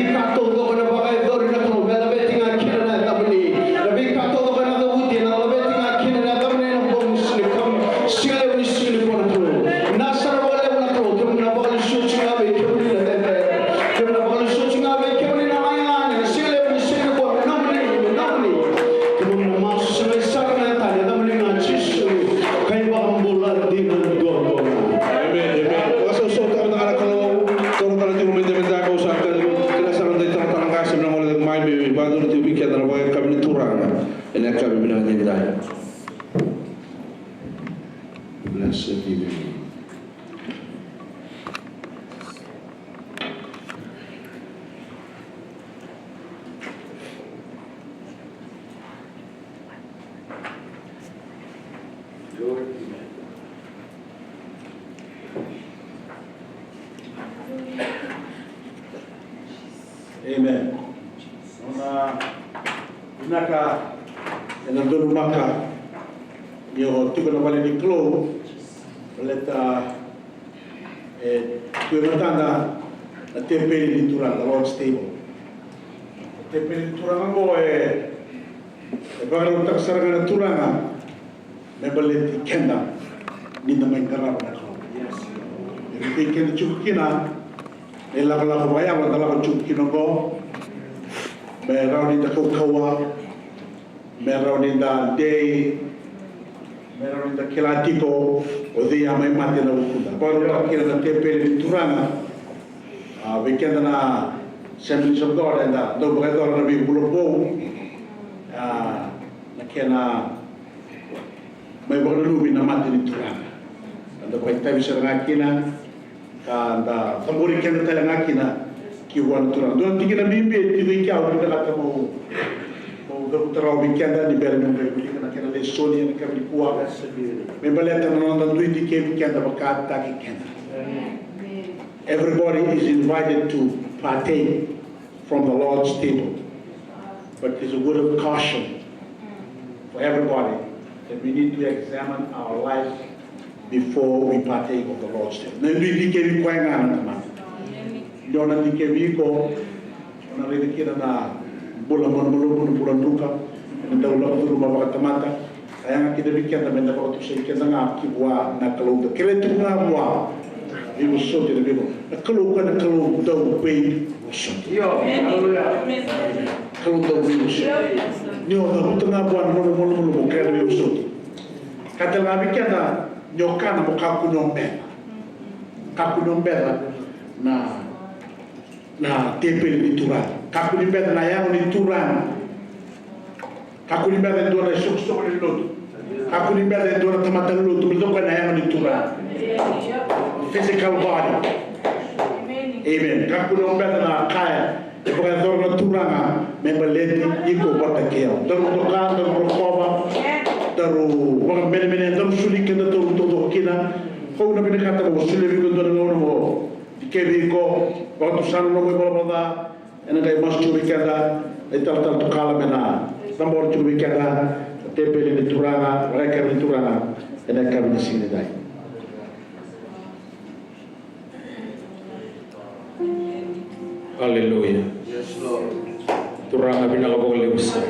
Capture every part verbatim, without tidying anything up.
veika taucoko ena vakayacori na Kalou, me laveti ga kina na yacamuni. Na veika taucoko ena cavuti, ena laveti ga kina na yacamuni ena bogi ni siga, siga levu ni siga nikua na Kalou. Na sara vakalevu na Kalou, keimami na vakalesui oti ga vei kemuni na cecere. Keimami na vakalesui oti ga vei kemuni na lagilagi ena siga levu ni siga nikua, me nomuni, me nomuni. Keimami na masu sara ga ena yacamuni ga Jisu, ka iVakabula dina duadua ga. Amen, amen. Vakasausau tale mada ga na Kalou, toro tale tiko mai, David, da kau sa tale tiko, kila sara na italatala qase me na gole cake mai me vakayacori tiko vei keda na vakayakavi ni Turaga ena yakavi vinaka edaidai. Blessed be the name. Amen. Nona vinaka ena donumaka ni o tiko na vale ni Kalou, baleta e tu e matada na tepeli ni Turaga, the Lord's table. Na tepeli ni Turaga oqo e, e vakarautaka sara ga na Turaga me baleti keda ni da mai qarava na Kalou. E vukei keda tiko kina na ilakolako vakayalo eda lako tiko kina oqo, me rawa ni da kaukauwa, me rawa ni da dei, me rawa ni da kila tiko o cei a mai mate ena vukuda. Vakarautaka kina na tepeli ni Turaga. A, vei keda na Assemblies of God eda dau vakayacora na veibula vou, a, na kena mai vakananumi na mate ni Turaga. Eda vakaitavi sara ga kina, ka da cabori keda tale ga kina ki vua na Turaga. Dua na tikina bibi e tiko i ke, au vinakata meu, meu cavuta rawa vei keda ni bera meu qai wilika na kena lesoni ena yakavi nikua. Me baleta na noda dui dikevi keda vakataki keda. Everybody is invited to partake from the Lord's table. But there's a word of caution for everybody that we need to examine our lives before we partake of the Lord's table. Na dui dikevi koya ga na tamata. Ni o na dikevi iko, o na raica kina na bula malumalumu, na bula druka, ena dau lako curuma vakatamata. A yaga kina vei keda me da vakatusai keda ga ki vua na Kalou, da kerea tiko ga vua veivosoti ena veivosoti. Na Kalou ka na Kalou dau veivosoti. Io, aleluya. Kalou dau veivosoti. Ni o cavuta ga vua na nona malumalumu, o kerea na veivosoti. Ka tale ga vei keda, ni o kana mo kakua ni o beca. Kakua ni o beca na na tepeli ni Turaga. Kakua ni beca na yago ni Turaga. Kakua ni beca e dua na isoqosoqo ni lotu. Kakua ni beca e dua na tamata ni lotu, baleta o koya na yago ni Turaga. Physical body. Amen. Kakua ni o beca na ka e vakayacora na Turaga me baleti iko vata kei au. Daru doka, daru rokova, daru vakamenemene, daru soli keda taucoko kina. Kau na vinakata mo solia vei iko dua na gauna mo dikevi iko, vakatusana nomu ivalavala ca ena qai masu tiko vei keda na italatala Tukala me na cabora tiko vei keda na tepeli ni Turaga, na yakavi ni Turaga ena yakavi ni siga nidai. Aleluya. Turaga vinaka vakalevu sara.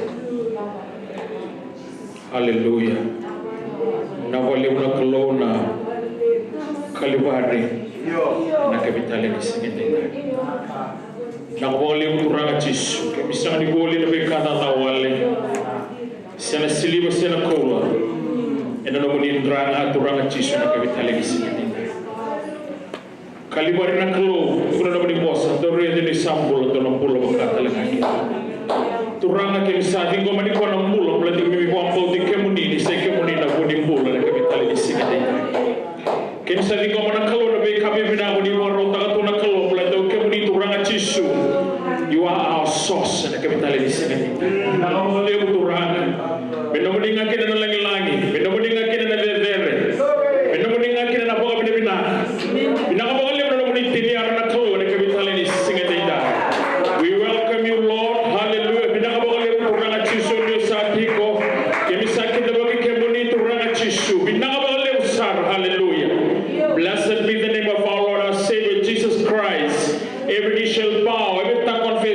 Aleluya. Vinaka vakalevu na Kalou na Kalivari. Na yakavi tale ni siga nidai. Vinaka vakalevu Turaga Jisu. Keimami sega ni voli ena veika caca wale, se na siliva se na koula, ena nomuni dra ga Turaga Jisu na yakavi tale ni siga nidai. Kalivari na Kalou, tukuna na nomuni vosa, dou raica ni sa bula, dou na bula vaka tale ga kina. Turaga, keimami sa ciqoma nikua na bula, baleta keimami vakabauti kemuni ni sai kemuni na vu ni bula ena yakavi tale ni siga nidai. Keimami sa ciqoma na Kalou na veika vivinaka ni vakarautaka tu na Kalou, baleta o kemuni Turaga Jisu, you are our source ena yakavi tale ni siga nidai. Vinaka vakalevu Turaga. Me nomuni ga kina na lagilagi, me nomuni ga kina na cecere, me nomuni ga kina na vakavinavinaka. Vinaka vakalevu na nomuni tiniara na Kalou ena yakavi tale ni siga nidai. We welcome you, Lord. Hallelujah. Vinaka vakalevu Turaga Jisu ni o sa tiko. Keimami sa kidavaki kemuni Turaga Jisu. Vinaka vakalevu sara. Hallelujah. Blessed be the name of our Lord, our Savior Jesus Christ. Every knee shall bow, every tongue confess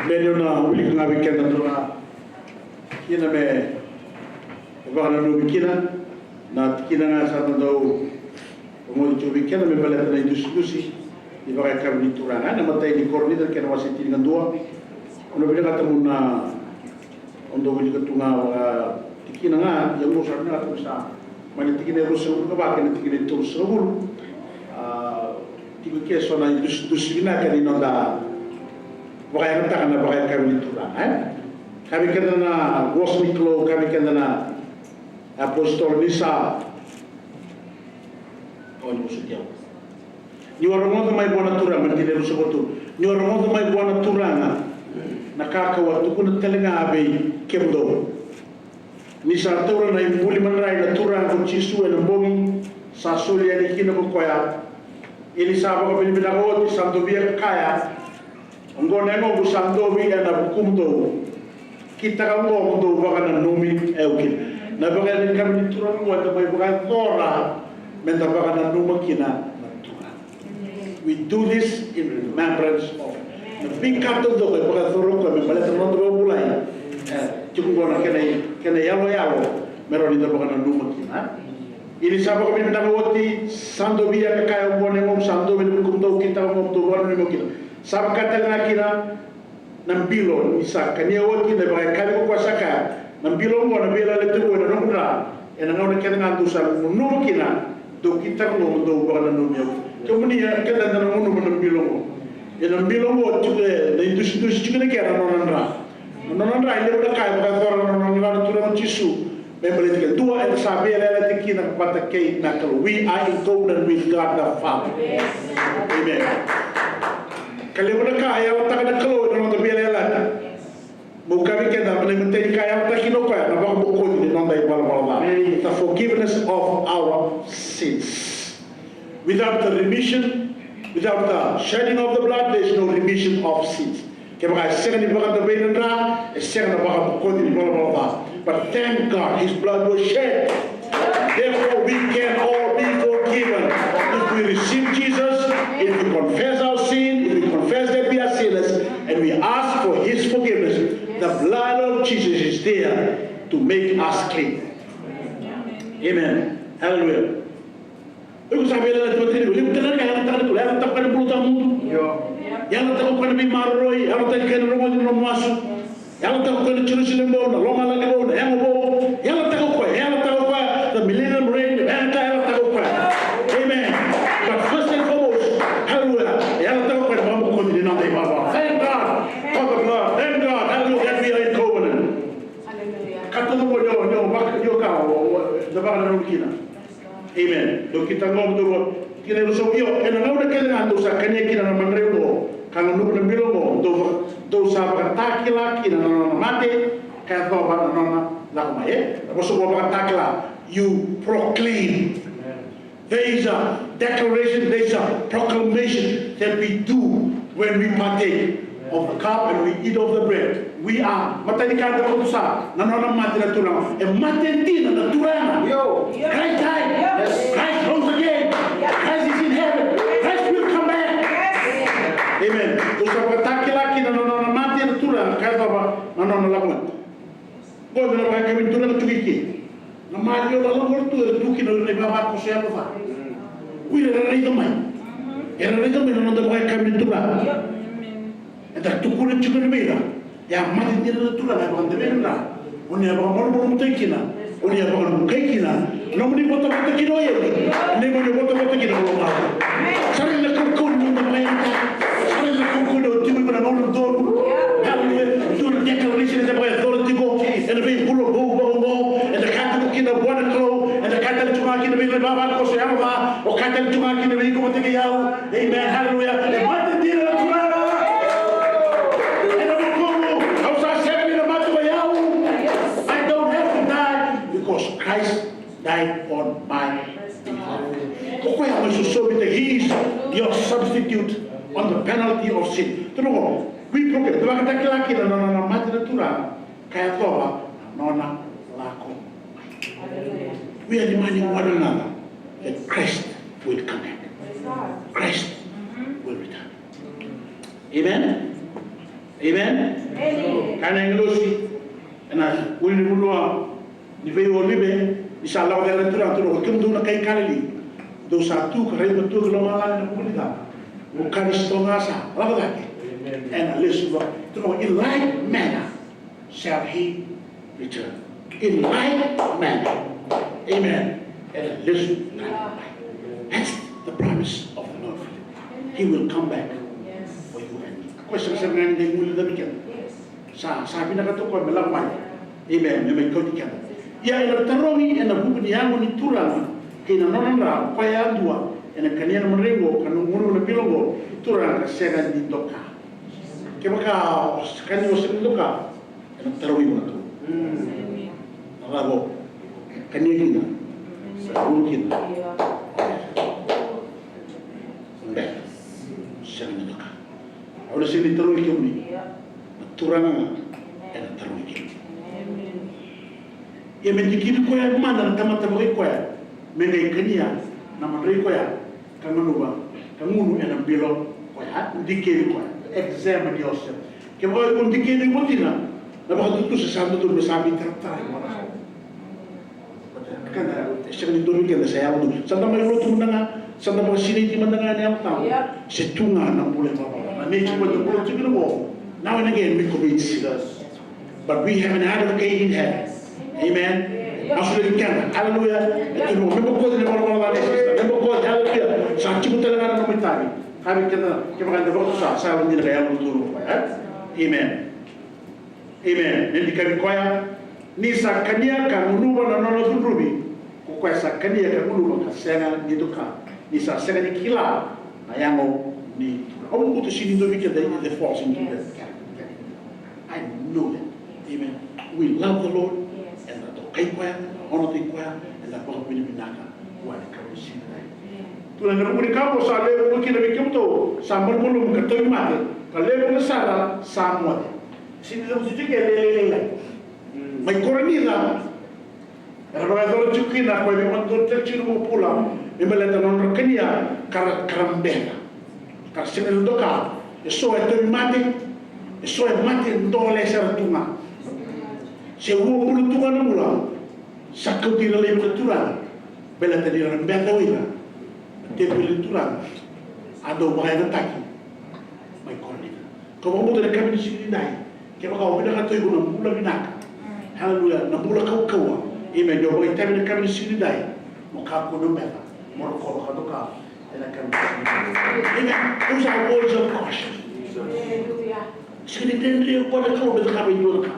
Beni, au na wilika ga vei keda dua na tikina me vakananumi kina. Na tikina ga sa na dau rogoci tiko vei keda me baleta na idusidusi ni vakayakavi ni Turaga, na imatai ni Korinica, na kena wase tinikadua. Au na vinakata mo na, au dau wilika tu ga vaka tikina ga, ia au sa vinakata mo sa mai na tikina e ruasagavulu ka va kei na tikina e tolusagavulu. A, tiko ke so na idusidusi vinaka ni noda vakayagataka na vakayakavi ni Turaga, e? Kaya vei keda na vosa ni Kalou, kaya vei keda na apositolo ni sa, o ni vosa tiko. Ni o rogoca mai vua na Turaga, mai na tikina e ruasagavulu ka tolu. Ni o rogoca mai vua na Turaga na ka ka'u a tukuna tale ga vei kemudou. Ni sa taura na ibuli madrai na Turaga ko Jisu ena bogi sa soli yani kina ko koya. Ia ni sa vakavinavinaka oti, sa dovia ka kaya, oqo na yagoqu sa dovi ena vukumudou. Kitaka oqo mo dou vakananumi au kina. Na vakayakavi ni Turaga oqo eda mai vakayacora meda vakananuma kina na Turaga. We do this in remembrance of. Na veika taucoko e vakayacora o koya me baleta na noda vakabulai. E, tiko qo na kena, kena yaloyalo me rawa ni da vakananuma kina. Ia ni sa vakavinavinaka oti, sa dovia ka kaya, oqo na yagoqu sa dovi ena vukumudou, kitaka oqo mo dou vakananumi au kina. Sa vaka tale ga kina na bilo, ni sa kania oti na vakayakavi ko koya sa kaya, na bilo oqo na veiyalayalati vou ena noqu dra, ena gauna kece ga dou sa gunuva kina, dou kitaka oqo mo dou vakananumi au. Kemuni, e, keda eda na gunuva na bilo oqo. Ia na bilo oqo tiko, e, na idusidusi tiko ni kena nona dra. Na nona dra e levu na ka e vakayacora na nona dra na Turaga o Jisu. Me baleta ke dua eda sa veiyalayalati kina vata kei na Kalou. We are in covenant with God the Father. Amen. Ka levu na ka e yalataka na Kalou ena noda veiyalayalati. Meu kaya vei keda, na imatai ni ka e yalataka kina o koya na vakabokoci ni noda ivalavala ca. The forgiveness of our sins. Without the remission, without the shedding of the blood, there is no remission of sins. Kevaka e sega ni vakadavei na dra, e sega na vakabokoci ni valavala ca. But thank God, his blood was shed. Therefore, we can all be forgiven. If we receive Jesus, if we confess our sin, if we confess that we are sinners, and we ask for his forgiveness, the blood of Jesus is there to make us clean. Amen. Hallelujah. Iko sa veiyalayalati vata kei iko, levu tale na ka e yalataka na Kalou, yalataka o koya na bula tawamudu. Io. Yalataka o koya na veimaroroi, yalataka o koya na rogoci ni nomu masu. Yalataka o koya na Jerusalem vou, na lomalagi vou, na yago vou. Yalataka o koya, yalataka o koya, the millennium reign, yalataka, yalataka o koya. Amen. But first and foremost, hallelujah, yalataka o koya na vakabokoci ni noda ivalavala. Thank God for the blood. Thank God, hallelujah, that we are in covenant. Hallelujah. Ka taucoko ni o, ni o vaka, ni o ka, o, o, da vakananumi kina. Amen. Dou kitaka oqo mo dou, kina e rusa, io, ena gauna kece ga dou sa kania kina na madrai oqo ka gunuva na bilo oqo, dou va-, dou sa vakatakila kina na nona mate ka yacova na nona lako mai, e? Na vosa oqo vakatakila, you proclaim. There is a declaration, there is a proclamation that we do when we partake of the cup and we eat of the bread. We are, matai ni ka eda vakatusa, na nona mate na Turaga. E mate dina na Turaga. Io. Christ died. Yes. Christ rose again. Yes. Christ is in heaven. Yes. Christ will come back. Yes. Amen. Dou sa vakatakila kina na nona mate na Turaga ka yacova na nona lako mai. Qo na vakayakavi ni Turaga tu i ke. Na maliwa lala qori tu, e tu kina na ivavakoso yalo ca. O ira era raica mai, era raica mai na noda vakayakavi ni Turaga. Eda tukuna tiko vei ira, e a mate dina na Turaga, e vakadavei na dra. O ni a vakamalumalumutaki kina, o ni a vakalukai kina. Nomuni votavota kina o Iesu, nomuni votavota kina o lomalagi. Sa raica na kaukauwa ni noda vakayagataka. Sa raica na kaukauwa ni o tiko iko na gauna donu. Hallelujah. Dua na declaration eda vakayacora tiko ena veibula vou vakaoqo. Eda kaya tiko kina vua na Kalou, eda kaya tale tu ga kina vei ira na ivavakoso yalo ca, o kaya tale tu ga kina vei iko vata kei au. Amen. Hallelujah. E mate dina na Turaga. Ena vukumu, au sa sega ni na mate vei au. I don't have to die because Christ died on my behalf. O koya mai sosomitaki, he is your substitute on the penalty of sin. Tukuna qo, we proclaim, vakatakila kina na nona mate na Turaga ka yacova na nona lako mai. We are reminding one another that Christ will come back. Christ will return. Amen. Amen. Kaya na agilosi ena ulunivanua ni veiolive, ni sa lako cake na Turaga, Turaga, o kemudou na kai Kalili, dou sa tu ka raica tu ki lomalagi na vuku ni cava? Vuku ni sitoa ga sa lako cake, ena lesu vaka. Turaga, in like manner shall he return. In like manner. Amen. Ena lesu. That's the promise of the Lord for you. He will come back for you and me. Koya sara sara ga ni qai guilecavi keda. Sa, sa vinakata o koya me lako mai. Amen. Me mai kauti keda. Ia ena tarogi ena vuku ni yago ni Turaga kei na nona dra, o koya yadua ena kania na madrai oqo ka gunuva na bilo oqo, Turaga, ka sega ni doka. Kevaka o kania, o sega ni doka, ena tarogi vakatou. Na cava o kania kina, sa gunu kina. Beka sega ni doka. Au na sega ni tarogi kemuni, na Turaga ga ena tarogi kemuni. Ia me dikevi koya e mana na tamata vakai koya me qai kania na madrai koya ka gunuva, ka gunu ena bilo koya. Dikevi koya, examine yourself. Kevaka o dikevi iko dina, na vakatutusa sa dodonu me sa veitaratara. Keda, e sega ni dua vei keda sa yalododonu. Sa da mai lotu mada ga, sa da vakasinaiti mada ga ena Yalo Tabu. Se tu ga na bula e vakavalagi. Na next point, na bula tiko kina qo. Now and again we commit sin. But we have an advocate in heaven. Amen. Masu vei keda. Hallelujah. E tu na, me bokoci na valavala ca, sister. Me bokoci. Hallelujah. Sa tiko tale ga na nomu itavi. Kaya vei keda, kevaka eda vakatusa, sa yalodina ka yalododonu o koya. Amen. Amen. Me dikevi koya, ni sa kania ka gunuva na nona cudruvi, ko koya sa kania ka gunuva ka sega ni doka, ni sa sega ni kila na yago ni Turaga. Au vakabauta sega ni dua vei keda e false into that category. I know that. Amen. We love the Lord. Eda dokai koya, eda honorai koya, eda vakavinavinaka vua ena yakavi ni siga edai. Tukuna na vuku ni ka oqo sa lewe vuqa kina vei kemudou sa malumalumu ka tauvimate, ka lewe vuqa sara sa moce. Sega ni cavuti tiko e lailai. Mai Korinica, era vakayacora tiko kina o koya e veimatadora tale tiko na iVakabula me baleta na nodra kania ka ra, ka ra beca, ka ra sega ni doka. Eso e tauvimate, eso e mate dole sara tu ga. Se uabulu tu ga na bula, sa kauti ira laivi na Turaga, baleta ni ra beca o ira na teveli ni Turaga a dau vakayagataki mai Korinica. Kau vakabauta ena yakavi ni siga nidai, kevaka o vinakata o iko na bula vinaka, haleluya, na bula kaukauwa, amen, o vakaitavi ena yakavi ni siga nidai, mo kakua ni beca, mo rokova ka doka ena yakavi ni siga nidai. Amen. Those are words of caution. Sega ni dredre o koya na Kalou me cakava e dua na ka.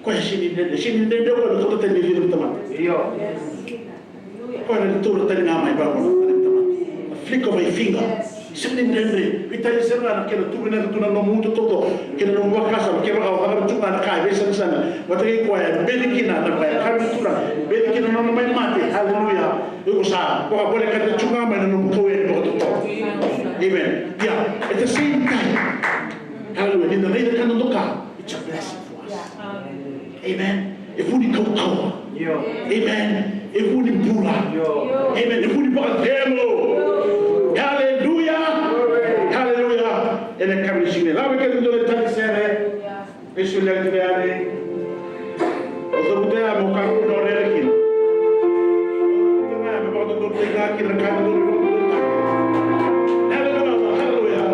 Koya sega ni dredre, sega ni dredre o koya me kauta tani na liga ni tamata. Io. Koya na taura tani ga mai vaqo na tamata. A flick of a finger. Sega ni dredre. Veitalia sara ga na kena tu vinaka tu na nomu uto toto kei na nomu vakasama, kevaka o cakava tu ga na ka e veisaqasaqa vata kei koya, e beci kina na ka e kaya na Turaga, e beci kina na nona mai mate. Haleluya. Iko sa vakavolekata tu ga mai na nomu kau yani vakatotolo. Amen. Yeah, at the same time. Haleluya. Ni da raica ka na doka, it's a blessing for us. Amen. E vu ni kaukauwa. Amen. E vu ni bula. Amen. E vu ni vakacegu. Haleluya. Haleluya. Ena yakavi ni siga, lave kece dua na tani sere. Eso e leqa tiko yani. O cavuta ya mo kakua ni o rere kina. O cavuta ya me vakadodonutaki ga kina na ka e dodonu me vakadodonutaki. Haleluya, haleluya.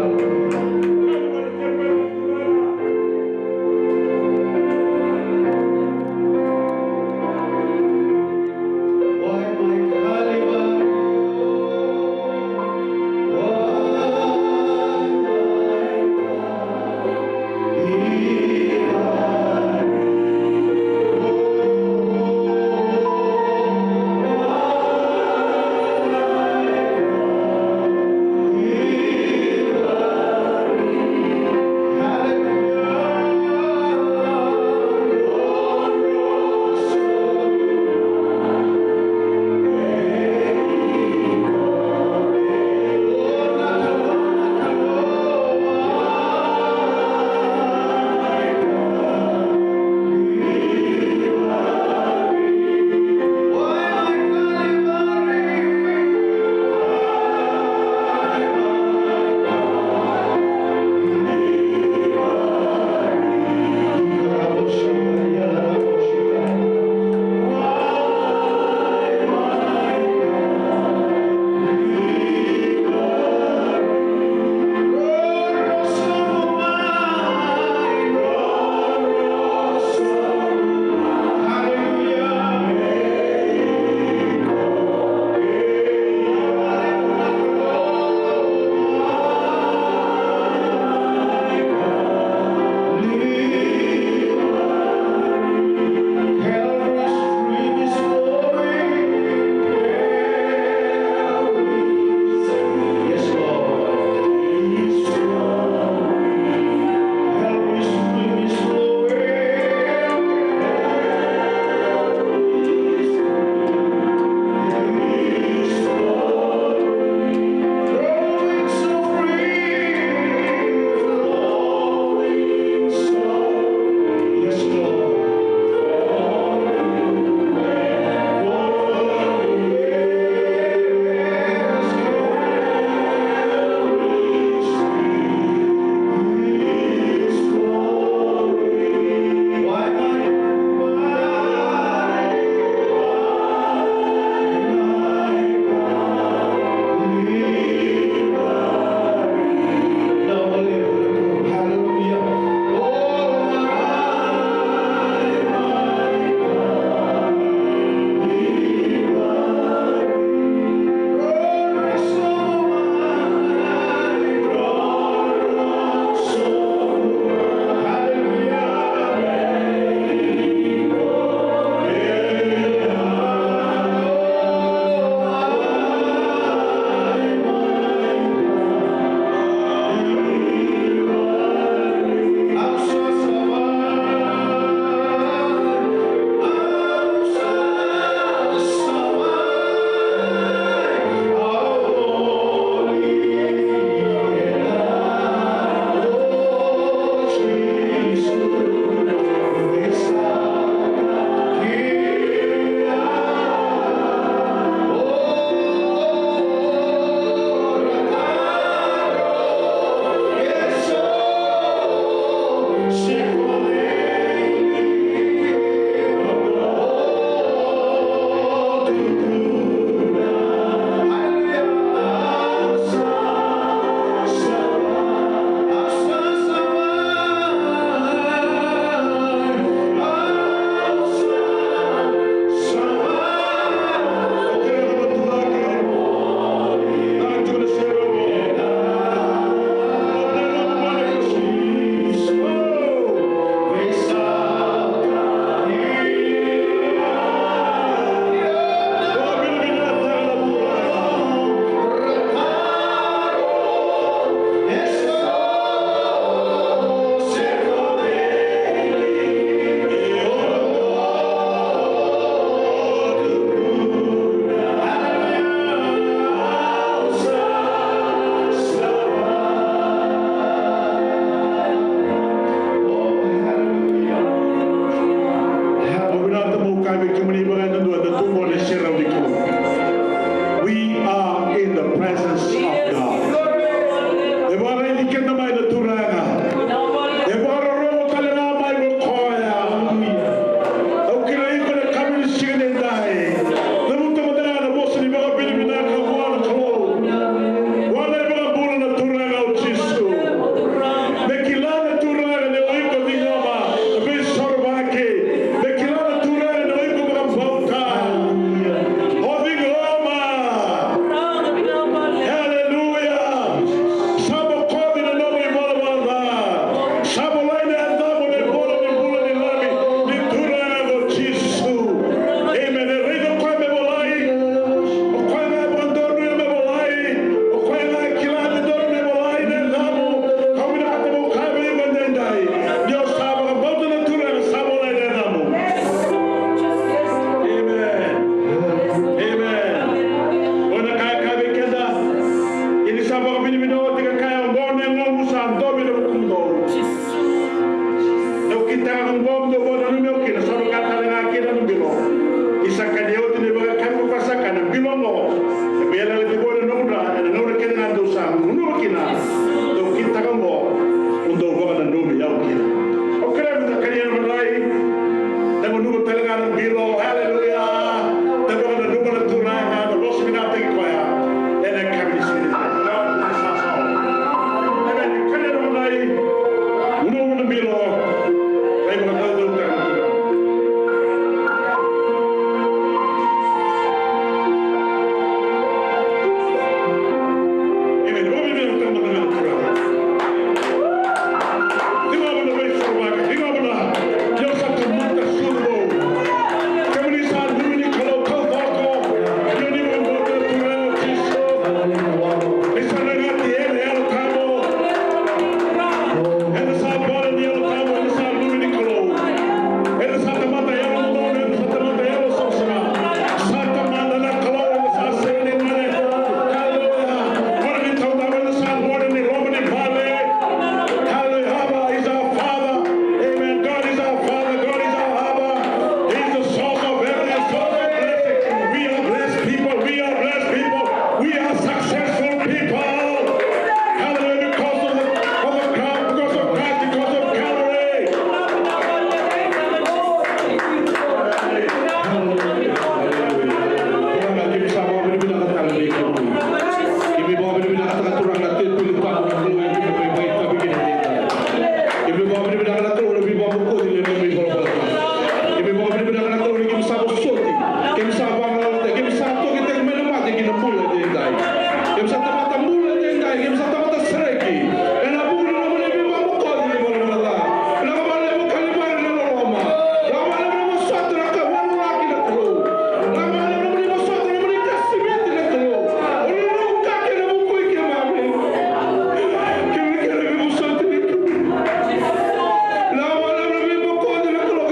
Au vinakata meu kaya vei kemuni vaka e dua na tu qo ena serau ni Kalou. We are in the presence of God. E vakaraici keda mai na Turaga. E vakarorogo tale ga mai ko koya. Au kilai iko na yakavi ni siga edaidai. Cavuta mada ga na vosa ni vakavinavinaka vua na Kalou. Vua na iVakabula na Turaga o Jisu. Me kila na Turaga ni o iko ciqoma na veisorovaki. Me kila na Turaga ni o iko vakabauta. O ciqoma. Aleluya. Sa bokoci na nomu ivalavala ca. Sa volai na yacamu ena ivola ni bula ni Lami, ni Turaga ko Jisu. Amen. E raica o koya me volai. O koya ga e vakadonuya me volai. O koya ga e kila me donu me volai na yacamu. Au vinakata meu kaya vei iko edaidai, ni o sa vakabauta na Turaga, sa volai na yacamu. Amen. Amen. O na kaya, kaya vei keda, ia ni sa vakavinavinaka oti ka kaya, oqo na yagoqu sa dovi ena vukumudou. Dou kitaka na oqo mo dou vakananumi au kina, sa vaka tale ga kina na bilo. Ni sa kania oti na ivakayakavi ko koya sa kaya, na bilo oqo e veiyalayalati vou ena noqu dra, ena gauna kece ga dou sa gunuva kina, dou kitaka oqo mo dou vakananumi au kina. Au kerea meda kania na madrai. Da gunuva tale ga na bilo. Aleluya. Da vakananuma na Turaga, da vosa vinakataki koya ena yakavi ni siga. Amen. Kania na madrai. Gunuva na bilo. Qai vakacaucautaka na Turaga. Amen. Vakavinavinakataka mada ga na Turaga. Ciqoma na veisorovaki, ciqoma na, ni o sa tamata sucu vou. Kemuni sa luve ni Kalou taucoko, ni o ni vakabauta na Turaga o Jisu. Ni sa lagati ena Yalo Tabu. Eda sa vale ni Yalo Tabu, eda sa luve ni Kalou. Eda sa tamata yalododonu, eda sa tamata yalosavasava. Sa tamata na Kalou, eda sa sega ni gone. Hallelujah. Gone ni taucoko, eda sa gone ni loma ni vale. Hallelujah. Abba is our Father. Amen. God is our Father. God is our Abba. He is the source of every source of blessing. We are blessed people. We are blessed people. We are successful people. Hallelujah. Because of the, of the crown, because of Christ, because of Calvary. Turaga, keimami sa vakavinavinakataka na vei kemuni. Keimami vakavinavinakataka, Turaga, na tui tabu ni Kalou, keimami vakaitavi kina edaidai. Keimami vakavinavinaka na Kalou na veivakabokoci ni nomuni ivalavala ca. Keimami vakavinavinaka na Kalou ni keimami sa vosoti, keimami sa vagalalataki, keimami sa tokitaki mai na mate ki na bula edaidai. Keimami sa tamata bula edaidai, keimami sa tamata sereki. Ena vuku ni nomuni veivakabokoci ni ivalavala ca. Vinaka vakalevu Kalivari na loloma. Vinaka vakalevu na vosota na ka, vakalougatataki na Kalou. Vinaka vakalevu na nomuni vosota, na nomuni qasenivuli na Kalou. O ni noqu ka kei na vuku i keimami. Keimami kere veivosoti ni keimami. Vinaka vakalevu na veibokoci na Kalou.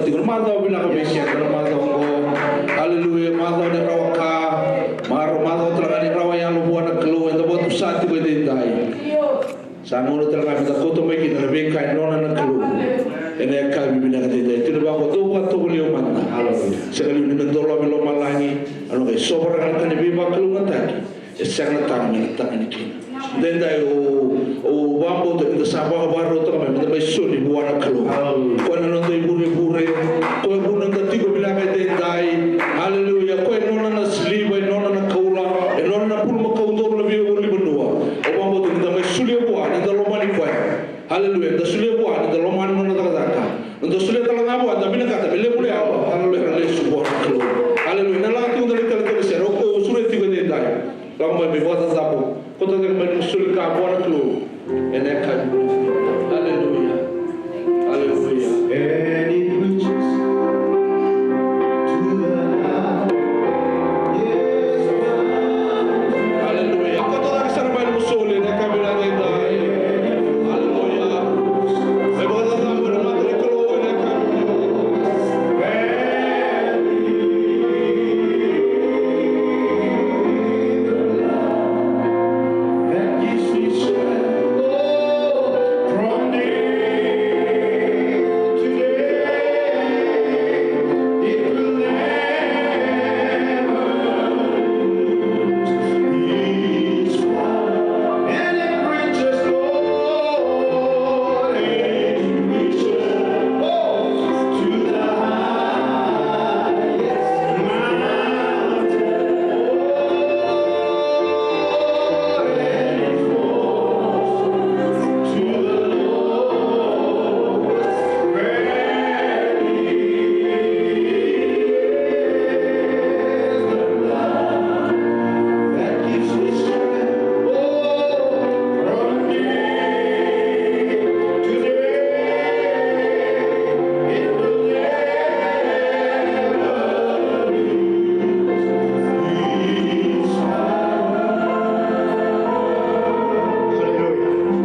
Tiko na macawa vinaka vei keda na macawa oqo. Aleluya, macawa ni rawa ka. Maro macawa tale ga ni rawa yalo vua na Kalou, eda vakatusa tiko edaidai. Sa gauna tale ga meda kauta mai kina na veika e nona na Kalou. Ena yakavi vinaka edaidai, tukuna vaqo, dou vakatovolei au mada. Sega li ni me dolavi lomalagi, a na qai sovaraka na ka ni veivakalougatataki. E sega na taga me na taga ni kina. Daidai au, au vakabauta ni da sa vakavakarautaka mai, me da mai soli vua na Kalou. Koya na noda ivurevure, koya vuna da tiko vinaka edaidai. Aleluya. Koya e nona na siliva, e nona na koula, e nona na bulumakau udolu, na veiulunivanua. Au vakabauta ni da mai solia vua, ni da lomani koya. Aleluya. Da solia vua, ni da lomani nona cakacaka. Da solia tale ga vua, da vinakata me levu na yalo. Aleluya. Lesu vua na Kalou. Aleluya. Na lako tiko na italatala sere, au sureti tiko edaidai. Lako mai me vakacacabo. Kauta cake mai na soli ka vua na Kalou. Ena yakavi. Aleluya. Aleluya. And it reaches to the highest mountain. Aleluya. Kauta cake sara mai na soli ena yakavi edaidai. Aleluya. Me vakacacabo ena mata ni Kalou ena yakavi.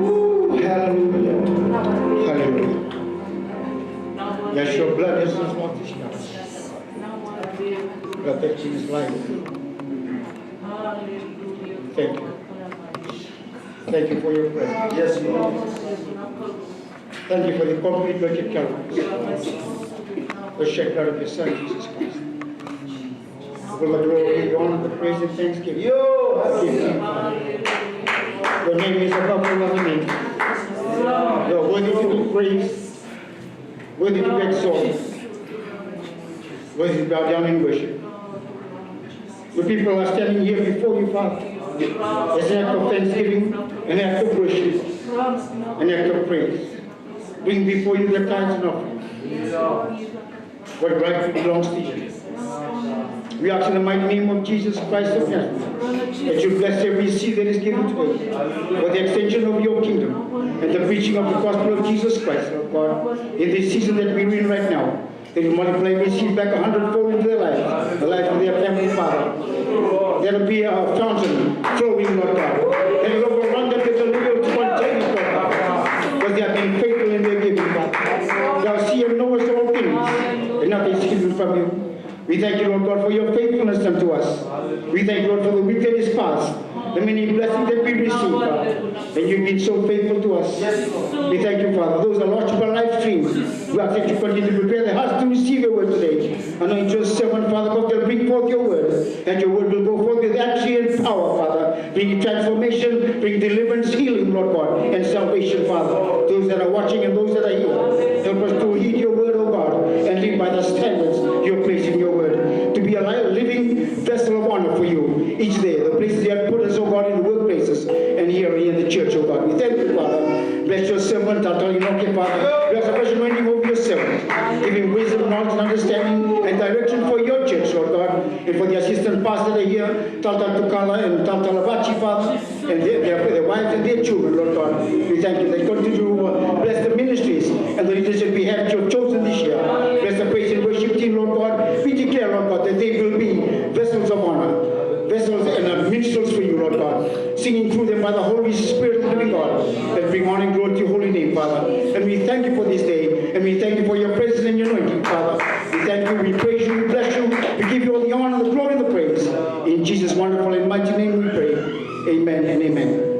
Hallelujah. Hallelujah. Hallelujah. Yeshua blood has no spot this God. Protect his life. Thank you. Thank you for your presence. Yes, Lord. Thank you for the complete work at Calvary. The shed blood of your Son, Jesus Christ. For the glory, the honor, the praise, and thanksgiving. Your name is above all other names. You are worthy to be praised, worthy to be exalted, worthy to bow down in worship. The people are standing here before you, Father, as an act of thanksgiving, an act of worship, an act of praise. Bring before you the tithes and offerings, what rightfully belongs to you. We ask in the mighty name of Jesus Christ of Nazareth that you bless every seed that is given today for the extension of your kingdom and the preaching of the gospel of Jesus Christ, Lord God, in this season that we're in right now. That you multiply every seed back a hundredfold into their life, the life of their family, Father. There'll be a fountain flowing, Lord God. That it overrun them with the living spontaneous, Lord God. Because they have been faithful in their giving, Father. Thou seest and knowest all things, and nothing is hidden from you. We thank you, Lord God, for your faithfulness unto us. We thank you, Lord, for the week that is past, the many blessings that we received, Father. And you've been so faithful to us. We thank you, Father. Those are watching by live stream, we ask that you continue to prepare their hearts to receive your word today. Anoint your servant, Father God, they'll bring forth your word, and your word will go forth with energy and power, Father. Bring transformation, bring deliverance, healing, Lord God, and salvation, Father. Those that are watching and those that are here, help us to heed your word, O God, and live by the standards you have placed in your word. To be a li-, living vessel of honor for you each day. The places you have put us, O God, in the workplaces and here in the church, O God. We thank you, Father. Bless your servant, Talatala Inoke, Father. We ask a fresh anointing over your servant. Give him wisdom, knowledge, and understanding and direction for your church, Lord God, and for the assistant pastor that are here, Talatala Tukala and Talatala Vachi, Father, and their, their, their wives and their children, Lord God. We thank you that continue to, uh, bless the ministries and the leaders that we have, you have chosen this year. Bless the praise and worship team, Lord God. We declare, Lord God, that they will be vessels of honor, vessels and, uh, minstrels for you, Lord God, singing through them by the Holy Spirit of the living God, that bring honor and glory to your holy name, Father. And we thank you for this day. And we thank you for your presence and your anointing, Father. We thank you, we praise you, we bless you. We give you all the honor, the glory, and the praise. In Jesus' wonderful and mighty name we pray. Amen and amen.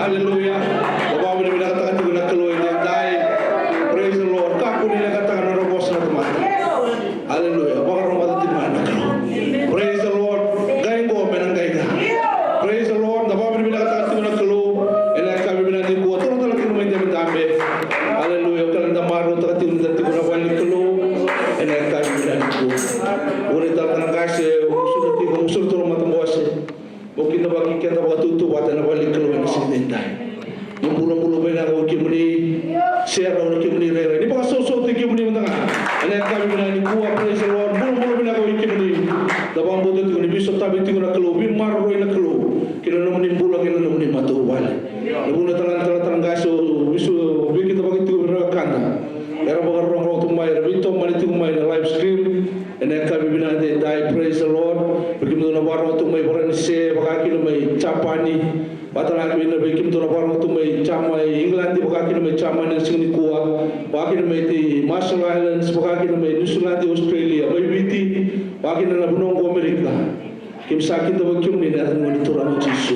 Aleluya. Vakavinavinakataka tiko na Kalou edaidai. Praise the Lord. Kakua ni leqataka na nodra vosa na tamata. Aleluya. Vakarogoca tiko mai na Kalou. Praise the Lord. Qai qo me na qai ga. Praise the Lord. Da vakavinavinakataka tiko na Kalou ena yakavi vinaka nikua. Toro tale tiko mai dabedabe. Aleluya. Kila ni da marautaka tiko ni da tiko na vale ni Kalou ena yakavi vinaka nikua. Vuni tale na qase, musu na tiko, musu na toro mata qose. Mo kidavaki keda vakatautauvata ena vale ni Kalou ena siga edaidai. Ni bulabula vinaka o kemuni, serau na kemuni rairai. Ni vakasausau tiko kemuni mada ga ena yakavi vinaka nikua, praise the Lord. Bulabula vinaka o kemuni. Da vakabauta tiko ni veisotavi tiko na Kalou, veimaroroi na Kalou ki na nomuni bula, ki na nomuni matavuvale. Na vuna tale na talatala qase, o veiso, veikidavaki tiko vei ira na wekada era vakarorogo tu mai, era veitomani tiko mai na live stream. Ena yakavi vinaka edaidai, praise the Lord. Vei kemudou na vakarorogo tu mai Varanise, vaka kina mai Japani. Vata na kina vei kemudou na vakarorogo tu mai Jama-, England, vaka kina mai Jamani ena siga nikua. Vaka kina mai the Marshall Islands, vaka kina mai New Zealand, Australia, mai Viti, vaka kina na vanua qo Amerika. Keimami sa kidavaki kemuni ena yaca ni Gone Turaga o Jisu.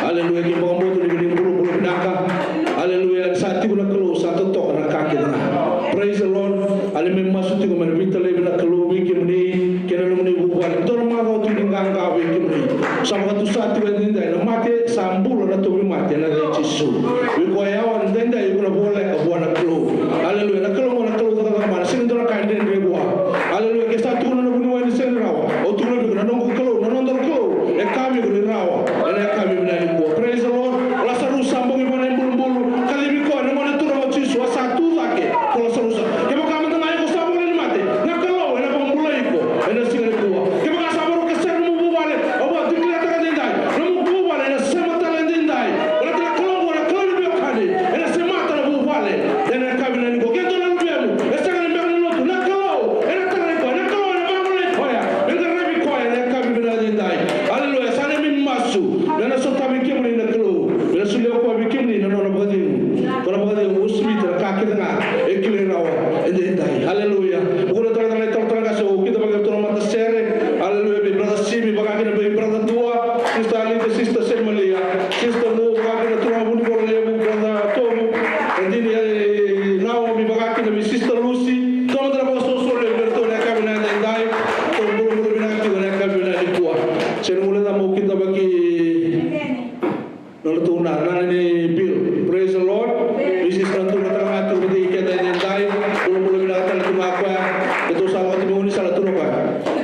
Aleluya, keimami vakabauta ni vei ni bulabula vinaka. Aleluya, ni sa tiko na Kalou sa totoka na ka kece ga. Praise the Lord. Aleluya, me masu tiko me na veitalevi na Kalou vei kemuni kei na nomuni vuvale. Dua na macawa tiko ni qaqa vei kemuni. Sa vakatusa tiko edaidai na mate, sa bula na tauvimate ena yaca i Jisu. Vei koya yawa edaidai iko na voleka vua na Kalou. Aleluya, na Kalou qo na Kalou cakacaka mana, sega ni dua na ka e dredre vua. Aleluya, ke sa tukuna na vuniwai ni sega ni rawa, au tukuna vei iko na noqu Kalou, na noda Kalou e kaya vei iko ni rawa ena yakavi vinaka nikua. Praise the Lord. Lasarusa sa bogi vua na ibulubulu, kacivi koya na Gone Turaga o Jisu, a sa tu cake ko Lasarusa. Kevaka mada ga iko sa voleka ni mate, na Kalou ena vakabulai iko ena siga nikua. Kevaka sa vakaroka sara nomu vuvale, au vakadecilea taka edaidai, nomu vuvale ena sema tale edaidai. Baleta na Kalou qo na Kalou ni veiwekani, ena semata na vuvale ena yakavi vinaka nikua. Ke dua na luvemu e sega ni beka ni lotu, na Kalou ena tarai koya, na Kalou ena vakabulai koya, me qaravi koya ena yakavi vinaka edaidai. Aleluya. Sa neimami masu me na sotavi kemuni na Kalou, me na solia koya vei kemuni na nona vakacegu. Ko na vakacegu, o Smith, na ka kece ga e kilai rawa edaidai. Aleluya. Vukuna tale na italatala qase, au kidavaki iratou na matasere. Aleluya. Vei brother Simi, vaka kina vei brother Dua, sister Alita, sister Semilia, sister Mo, vaka kina turaga Vunivola Levu, brother Tomu, e dini, e, Naomi, vaka kina vei sister Lucy. Dua mada na vakasoso levu vei iratou ena yakavi vinaka edaidai. Ratou bulabula vinaka tiko ena yakavi vinaka nikua. Sega ni guilecava, meu kidavaki na nodratou na, na nana ni Bill. Praise the Lord. Missus Nadua tale ga tu vata kei keda edaidai. Bulabula vinaka tale tu ga o koya. Keitou sa lako tu mai gaunisala tu o koya.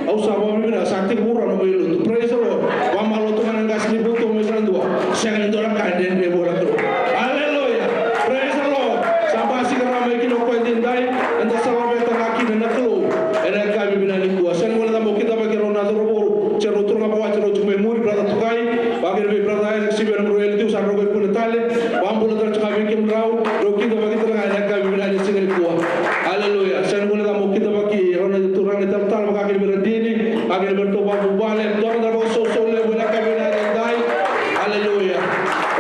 Au sa vakavinavinaka, sa tekivu rawa na mai lotu. Praise the Lord. Vakamalua tu ga na qase ni Butu, Missus Nadua. Sega ni dua na ka e dredre vua na Kalou. Aleluya. Praise the Lord. Sa basika rawa mai kina o koya edaidai. Eda sa laveta ga kina na Kalou ena yakavi vinaka nikua. Sega ni guilecava, meu kidavaki rau na cauravou, se rau turaga vakawati rau tiko mai muri, brother Tukai, vaka kina vei brother Isaac, Sivi, na Muru Elitiu, sa rau veikuna tale. Vakabula tale tiko ga vei kemudrau, rau kidavaki tale ga ena yakavi vinaka ni siga nikua. Aleluya. Sega ni guilecava, meu kidavaki rau na turaga na italatala, vaka kina vei Radini, vaka kina vei ratou vakavuvale, dua mada na vakasoso levu ena yakavi vinaka edaidai. Aleluya.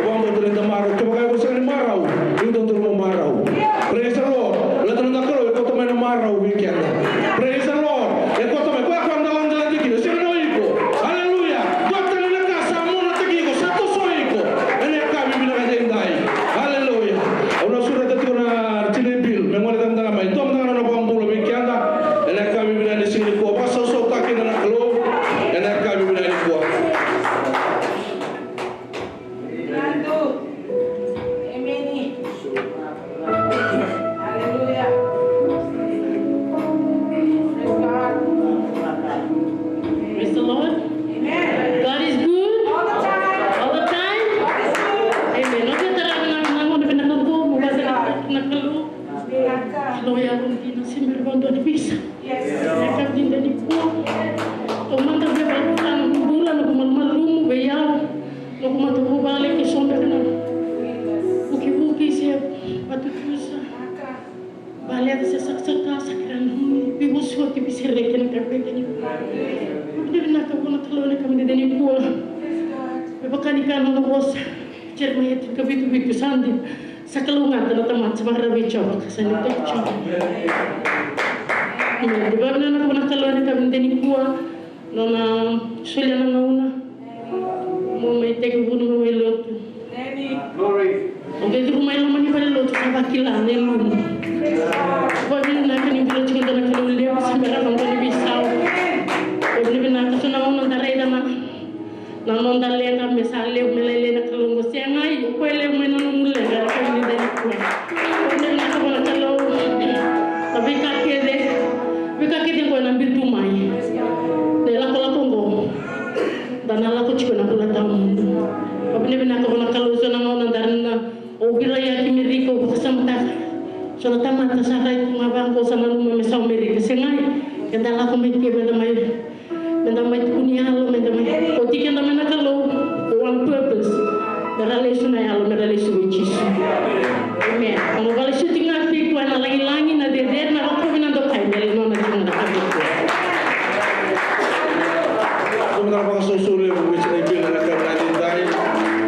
Au vakabauta ni da marau, kevaka iko sega ni marau, iko dodonu mo marau. Praise the Lord. Baleta na Kalou e kauta mai na marau vei keda. Praise the Lord. E kauta mai, koya ko a daladala tiko kina, sega ni o iko. Aleluya. Vaka ni kaya na nona vosa, Jeremaia tinikavitu vitu, sa dina, sa kalougata na tamata sa vakararavi vei Jiova ka sa nuitaki Jiova. Emeni. Ni vakavinavinaka vua na Kalou ena yakavi nikua, nona solia na gauna mo mai tekivuna, mo mai lotu. Emeni. Glory. O qai curu mai loma ni valelotu sa vakila na ilumu. Vakavinavinaka ni bula tiko e dua na Kalou levu, se bera na dua na veisau. Vakavinavinaka so na gauna da raica na, na noda leqa me sa levu me lailai na Kalou qo. Segai, o koya e levu mai na nomu leqa, e levu mai na nomu leqa. Vakavinavinaka vua na Kalou. Na veika kece, veika kece qo ena biu tu mai. Na ilakolako qo da na lako tiko ena bula tawamudu. Vakavinavinaka vua na Kalou, so na gauna da na O Viraiyaki Merika, au vakasamataka. So na tamata sa rai tu ga vaqo sa nanuma me sa o Merika. Segai, eda lako mai ke, meda mai, meda mai tukuni yalo, meda mai oti keda mai na Kalou. For one purpose. Mera lesu na yalo, mera lesu vei Jisu. Amen. Au vakalesuti ga tiko ena lagilagi, na cecere, na rokovi, na dokai, me nona tiko na Kalou. Vakasausau levu, vakasausau levu, vakasausau levu.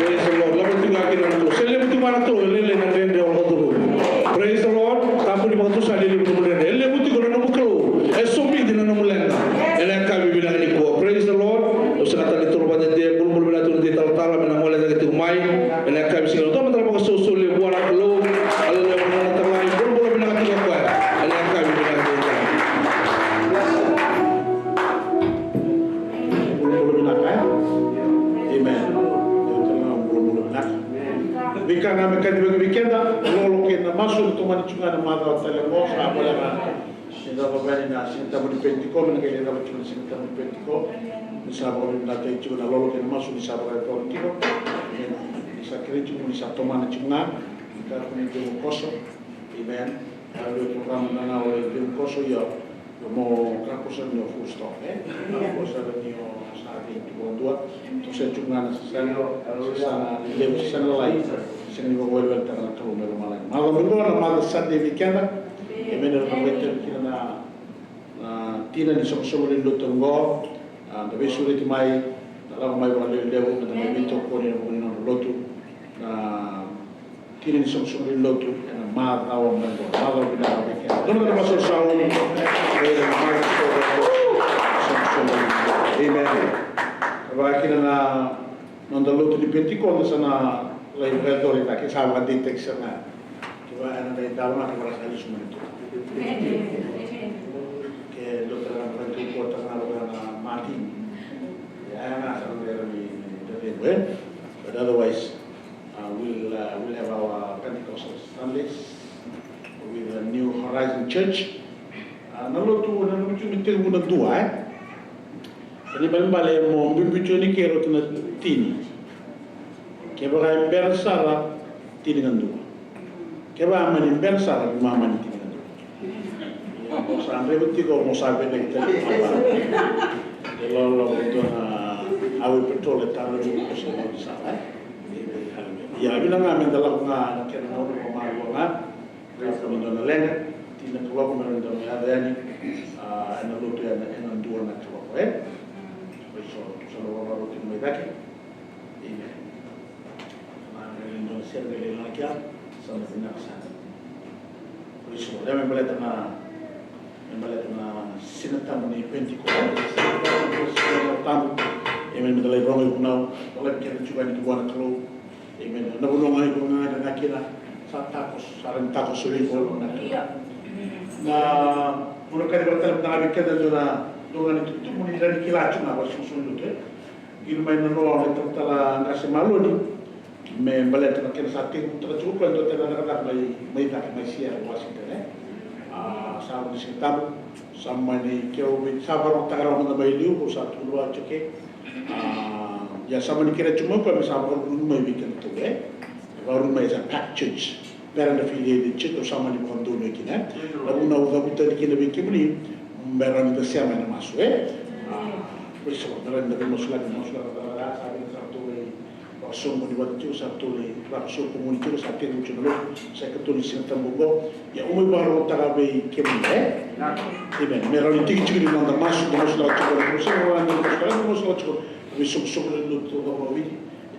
Praise the Lord. Lako tiko ga kina na Kalou. Se levu tiko ga na Kalou, e lailai na dredre o lako tiko. Praise the Lord. Tabu ni vakatusa ni levu tiko na dredre. E levu tiko na nomu Kalou. E somidi na nomu leqa. Ena yakavi vinaka nikua. Praise the Lord. Au sega tale ni toro vakadede, bulabula vinaka tu na dei talatala, me na gole cake tiko mai. Ena yakavi siga. Dua mada na vakasausau levu vua na Kalou. Aleluya, vua na Tamai. Bulabula vinaka tiko o koya. Ena yakavi vinaka nikua. Bulabula vinaka, e? Amen. Io, tale ga, bulabula vinaka. Veika ga me kacivaki vei keda, lolo kei na masu, tomani tiko ga na macawa tale qo, sa voleka ni cava yani na Siga Tabu ni Penitiko, me na qai lai cava tiko na Siga Tabu ni Penitiko. Ni sa vakavinavinakataki tiko na lolo kei na masu ni sa vakayacora tiko. Amen. Ni sa kerei tiko, ni sa tomana tiko ga. Ni kakua ni deu koso. Amen. Aleluya, programa na, na o lai deu koso, ia. Mo kakua sara ni o full stop, e? Kakua sara ni o sa vei tu vakadua. Toso tiko ga na sasaga, sasaga levu, sasaga lalai. Sega ni vakaweleweletaka na Kalou mai lomalagi. Macawa mai qo na macawa Sunday vei keda. Amen. Era na vakaitavi kina na, na tina ni soqosoqo ni lotu oqo. A, da veisureti mai, da lako mai vakalevulevu, da mai veitokoni ena vuku ni nodra lotu. Na tina ni soqosoqo ni lotu ena macawa mai qo, macawa vinaka vei keda. Dua na macawa sa oti. Amen. Vaka kina na noda lotu ni Penitiko, da sa na lai vakayacori cake, sa vakadeitaki sara ga. Kevaka ena qai davo ga, kevaka sa lesu mai na Turaga. Ke dua tale na vakadikotaka ga vaka na Martin. Ia, ya ga sa na bera ni, ni rerevaki, e? But otherwise, uh, we'll, uh, we'll have our Pentecostal Sundays with the New Horizon Church. Uh, na lotu, na lotu me tekivu na dua, e? Kena ibalebale mo biubiu tiko ni kei rauta na tini. Kevaka e bera sara, tini ka dua. Kevaka mani bera sara, veimama ni tini ka dua. Ia, mo sa draiva tiko, mo sa veinaki tale. E lolo, dua na highway patrol e taro ni ko sa mo sa, e? Ia, vinaka ga me da lako ga na kena gauna ko marua ga. Raica me dua na leqa, tini ka walu me dua na yaco yani, a, ena lotu ena, ena dua na kaloko, e? Praise the Lord. Sa na vakarau tiko mai cake. Amen. Na, na dua na sere qai lai laki ya, sa na vinaka sara. Praise the Lord. Me baleta na, me baleta na Siga Tabu ni Penitiko. Siga Tabu. Amen. Me da lai rogo ivunau, da lai keda tiko yani ki vua na Kalou. Amen. Na vanua ga iko ga, ga kina, sa takoso, sa rani takoso vei iko na. Na, vanua kece vata tale na vei keda, dua na, dua ga ni tutumu ni rani kila tu na, vakasosomi tu, e. Qiri mai na noa, na talatala qase Maloni, me baleta na kena sa tekivu taka tu, koya dua tale na cakacaka mai, mai cake, mai Seattle, Washington, e. A, sa vuni Siga Tabu, sa mani keu vei, sa varotaka rawa mada mai liu, ko sa tukuna vaka, it's okay. A, ia sa mani kerea tu mai o koya me sa vakaruru mai vei kedatou, e? E vakaruru mai as a packed church. Bera na affiliated church, au sa mani vakadonui kina, e? Na vuna au cavuta tale kina vei kemuni, bera ni da sema ena masu, e? A, praise the Lord. Bera ni da veimasulaki, masulaki, sa vei na sa ratou vei vakasoqoni vata tiko, sa ratou lai vakasoqoni tiko, sa tekivu tiko na lotu, sa ikatolu ni Siga Tabu oqo. Ia, au mai vakarautaka vei kemuni, e? Amen. Me rawa ni tiki tiko ni noda masu, da masulaka tiko, da masulaka tiko, da masulaka tiko. Veisoqosoqo ni lotu taucoko e Viti, e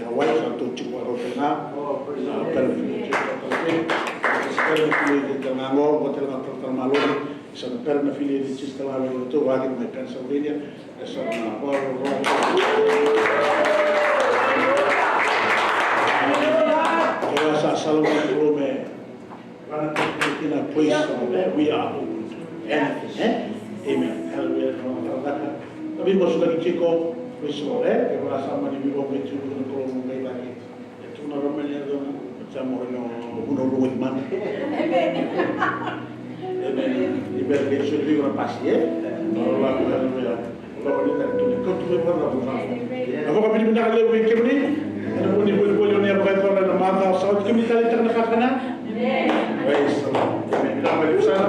Hawaii, sa ratou tiko vakarau tale ga. Sa bera na fili e register tale ga qo, qo tale ga talatala Maloni. Sa na bera na fili e register tale ga vei ratou, vaka kina mai Pennsylvania. E sa na vakarau. Kevaka sa sala mai Rome. Praise the Lord, eh? We are able to do anything, eh? Amen. Hallelujah. Na veimasulaki tiko, praise the Lord, eh? Kevaka sa mani veivakamacala tiko na Kalou, mo qai laki. E tu na ramani ya, sa mo na vuna luga i mana. Amen. Amen. Ni bera ni soli na pasi, eh? Hallelujah. Loma ni tani tu ni kautu mai vakacaca. Na vakavinavinaka levu vei kemuni ena vuku ni volivoli o ni a vakayacora ena macawa sa oti, kemuni taleitaka na kakana. Praise the Lord. Amen. Vinaka vakalevu sara.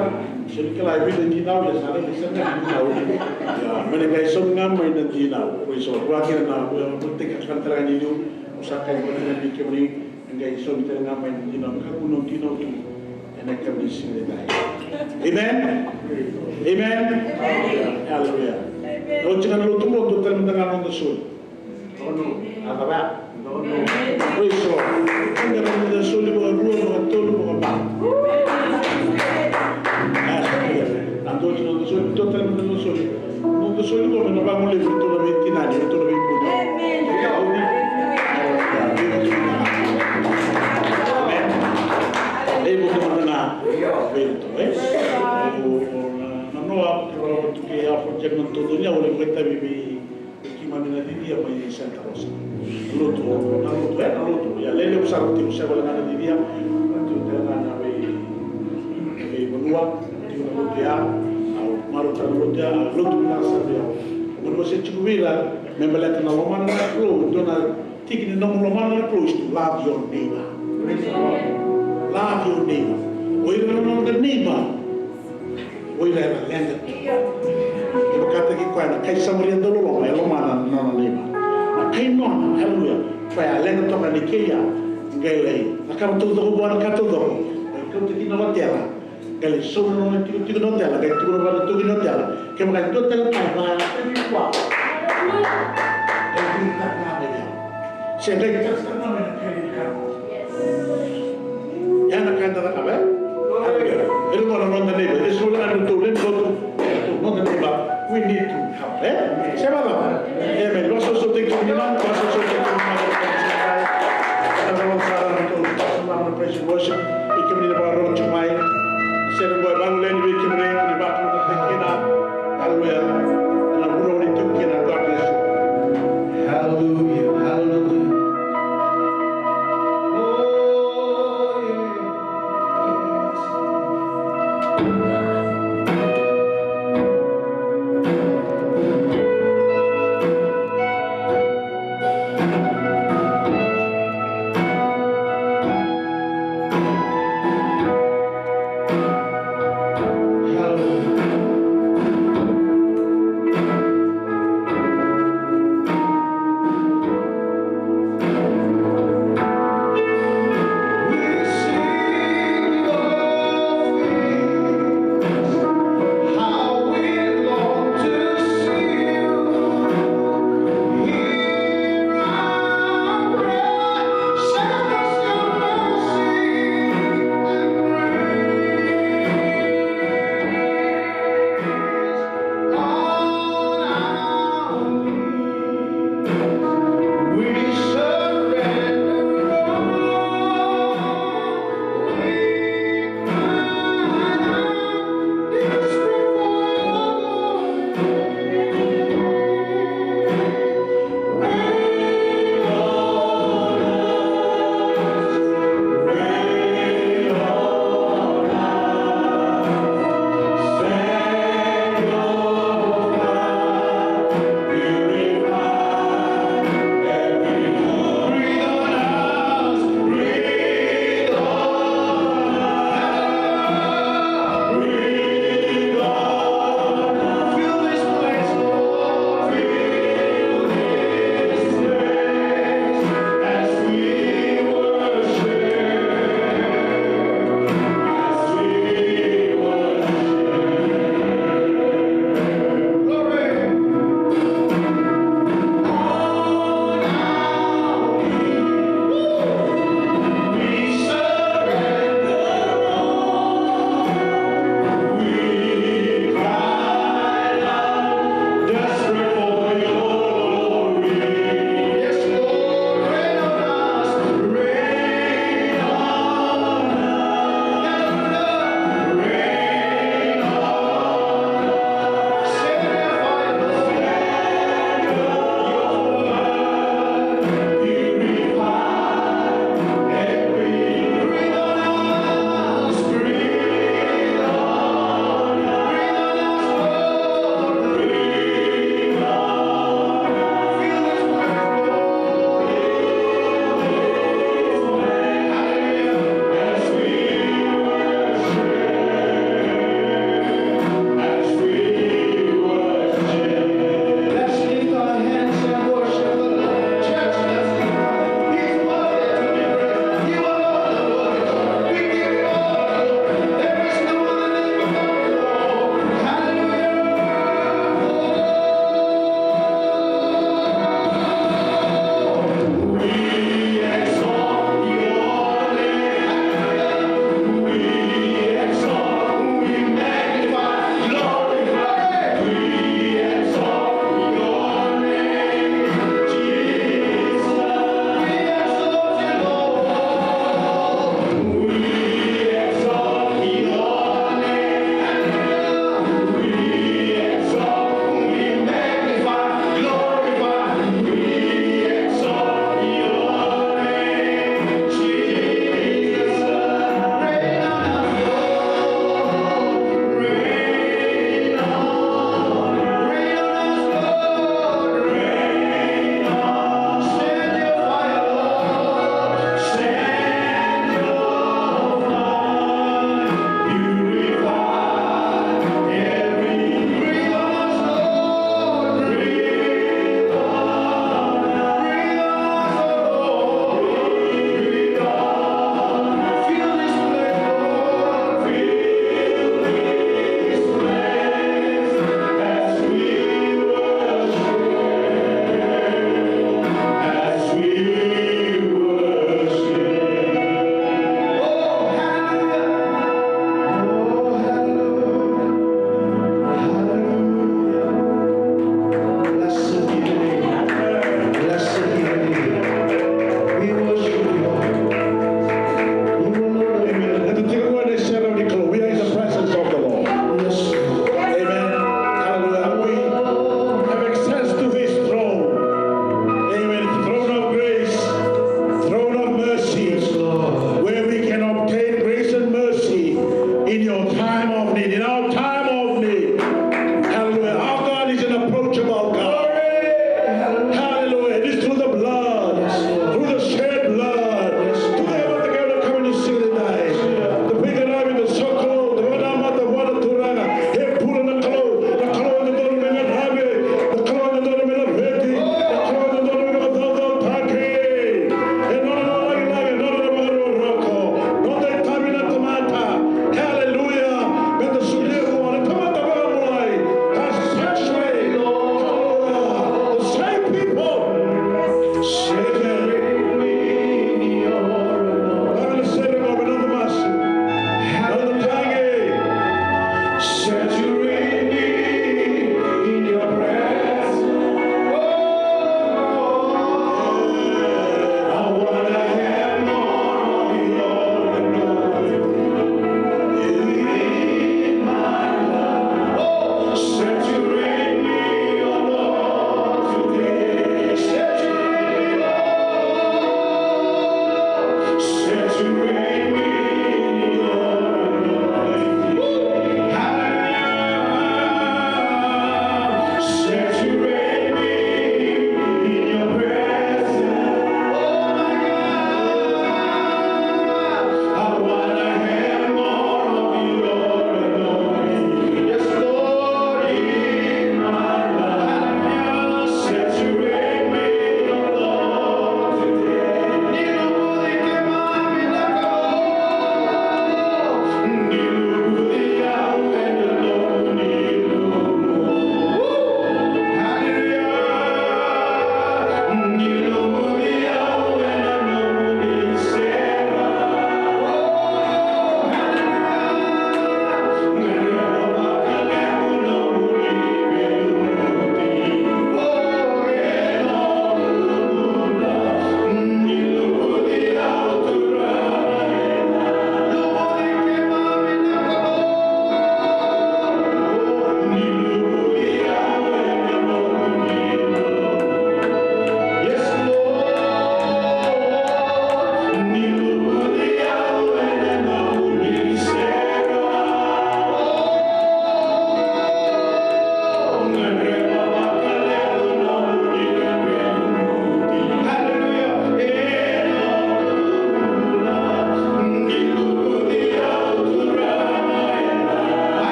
Sega ni kila e vica na dinau, ia sa raica sara na dinau. Ia, mani qai saumi ga mai na dinau. Praise the Lord. Vaka kina na, na, na teki kakana tale ga ni liu. Au sa kaya vei kemuni, e qai saumi tale ga mai na dinau, kakua ni dinau tu ena yakavi ni siga edaidai. Amen. Amen. Hallelujah. Na oti ga na lotu qo, dua tale mada ga na noda soli. A cava ya? Praise the Lord. Eda na noda soli vakarua, vakatolu, vakaono. Hallelujah. Na dua oti na noda soli, dua tale mada na noda soli. Noda soli qo me na vagolevu vei ratou na veitinani, vei ratou na veibuli. Amen. Amen. Levu tu mada ga vei ratou, eh? O, o, na, na noa, ke vakarau tu ke a project na totoni, au lai vakaitavi vei, vei keimami na cicia mai Santa Rosa. Na lotu, na lotu, eh, na lotu. Ia, levu sara tiko, sega wale ga na cicia, tu tale ga na vei, veivanua. Tiko na lotu ya, au marautaka na lotu ya, a lotu vinaka sara vei au. Au mani wasea tiko vei ira me baleta na lomana na Kalou, dua na tiki ni nomu lomana na Kalou is to love your neighbor. Love your neighbor. O ira na noda neighbor, o ira era leqa tu. E vakataki koya na kai Samaria dauloloma, e lomana na nona neighbor. Na kai nona, hallelujah, koya a leqa toka ni kei ya, qai lai cakava taucoko vua na ka taucoko. Qai kauta kina na otela. Qai lai sauma na nona itikotiko na otela, qai tukuna vua na taukei ni otela, kevaka e dua tale na ka e vakayagataki vua, qai viritaka ga mai vei au. Se qai taratara ga mai na kai ni ka. Ia na ka eda cakava, e? Aleluya. E rua na noda neighbor. E so na noda neighbor. Noda neighbor. We need to help, e? Se vacava? Amen. Vakasausau tiko ni mama, vakasausau tiko ni mama. Eda na vakasausau na praise and worship. Vei kemuni na vakarorogo tiko mai. Sere qo e vagoleni vei kemuni, ni vakavinavinaka kina. Hallelujah. Na vuna ni tu kina. God bless you. Hallelujah. Hallelujah. Oh, yeah.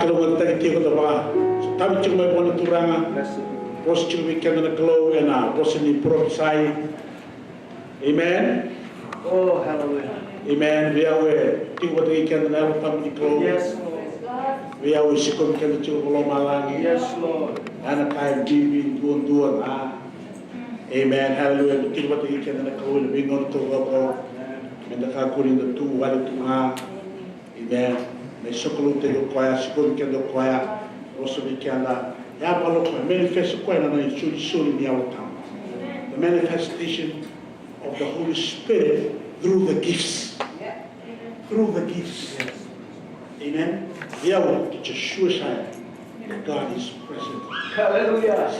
Kalou, vakataki tiko, da vakasotava tiko mai vua na Turaga. Vosa tiko vei keda na Kalou ena vosa ni parofisai. Amen. Oh, hallelujah. Amen. Vei au e tiko vata kei keda na Yalo Tabu ni Kalou. Yes, Lord. Vei au e sikovi keda tiko ko lomalagi. Yes, Lord. Ena ka e bibi duadua ga. Amen. Hallelujah. Tiko vata kei keda na Kalou ena veigauna taucoko. Meda kakua ni da tu wale tu ga. Amen. Me sokalou tiko o koya, sikovi keda o koya, vosa vei keda. Yavala o koya, manifest o koya na nona isolisoli ni Yalo Tabu. The manifestation of the Holy Spirit through the gifts. Through the gifts. Amen. Vei au, e sure side. God is present. Hallelujah.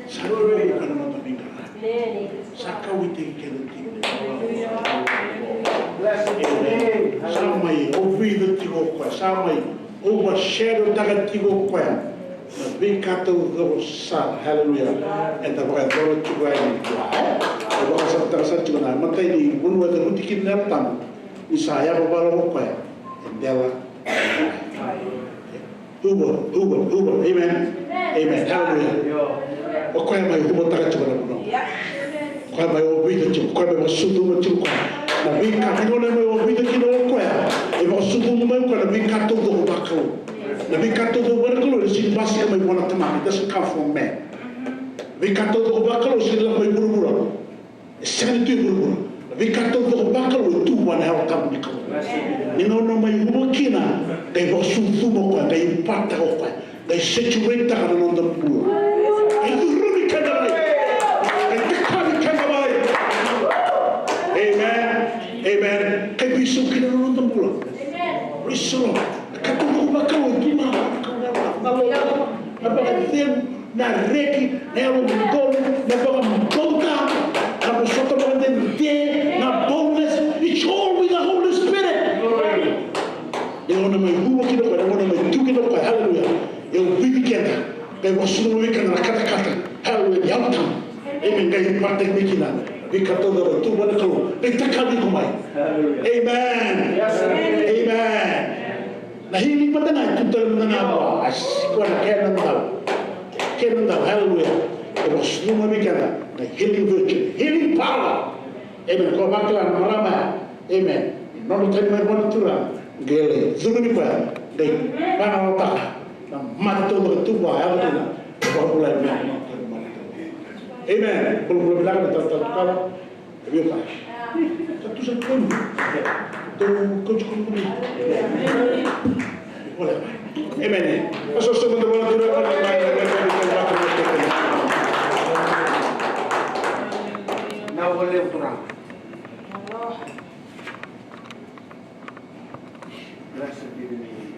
Sa rui na noda veiqaravi. Sa kauwaitaki keda tiko. Blessed be your name. Sa mai ovica tiko o koya. Sa mai overshadow-taka tiko o koya na veika taucoko sara. Hallelujah. Eda vakayacora tiko yani. E vakasamataka sara tiko na imatai ni vanua e cavuti kina na Yalo Tabu. Ni sa yavala o koya e dela. Uva, uva, uva. Amen. Amen. Hallelujah. O koya mai uvataka tiko na vanua. O koya mai ovica tiko, o koya mai vakasucuma tiko o koya. Na veika ni gauna mai ovica kina o koya, e vakasucuma mai o koya na veika taucoko vakalou. Na veika taucoko vakalou e sega ni basika mai vua na Tamana, it doesn't come from man. Veika taucoko vakalou e sega ni lako mai vuravura. E sega ni tu e vuravura. Na veika taucoko vakalou e tu vua na Yalo Tabu ni Kalou. Ni gauna mai uva kina, qai vakasucuma o koya, qai ivata o koya, qai saturate-taka na noda bula. Qai curumi keda mai. Qai takavi keda mai. Amen. Amen. Qai veisau kina na noda bula. Praise the Lord. Na ka taucoko vakalou e tu ga. Na loloma, na vakacegu, na reki, na yalododonu, na vakabauta, na vosota vakadede, na boldness, it's all with the Holy Spirit. E gauna mai uva kina o koya, e gauna mai tu kina o koya, hallelujah. E ovici keda, qai vakasucuma vei keda na katakata, hallelujah, ni Yalo Tabu. Amen. Qai ivata mai kina, veika taucoko e tu vua na Kalou, qai takavi iko mai. Amen. Amen. Na healing mada ga e tu tale mada ga vua. A sikoa na kena dau. Kena dau, hallelujah. E vakasucuma vei keda na healing virtue, healing power. Amen. Ko vakila na marama ya. Amen. Ni nodra tani mai vua na Turaga. Qai lai curu ni koya. Qai vagalalataka na mate taucoko tu vua, yalo dina. Vakabulai mai na mate taucoko. Amen. Bulabula vinaka na talatala Tukala. Sa tu sa tu. Tou kauti komu mai. Voleka. Emeni. Sa sosomi mada vua na Turaga. Na vale Turaga. Blessed be the name.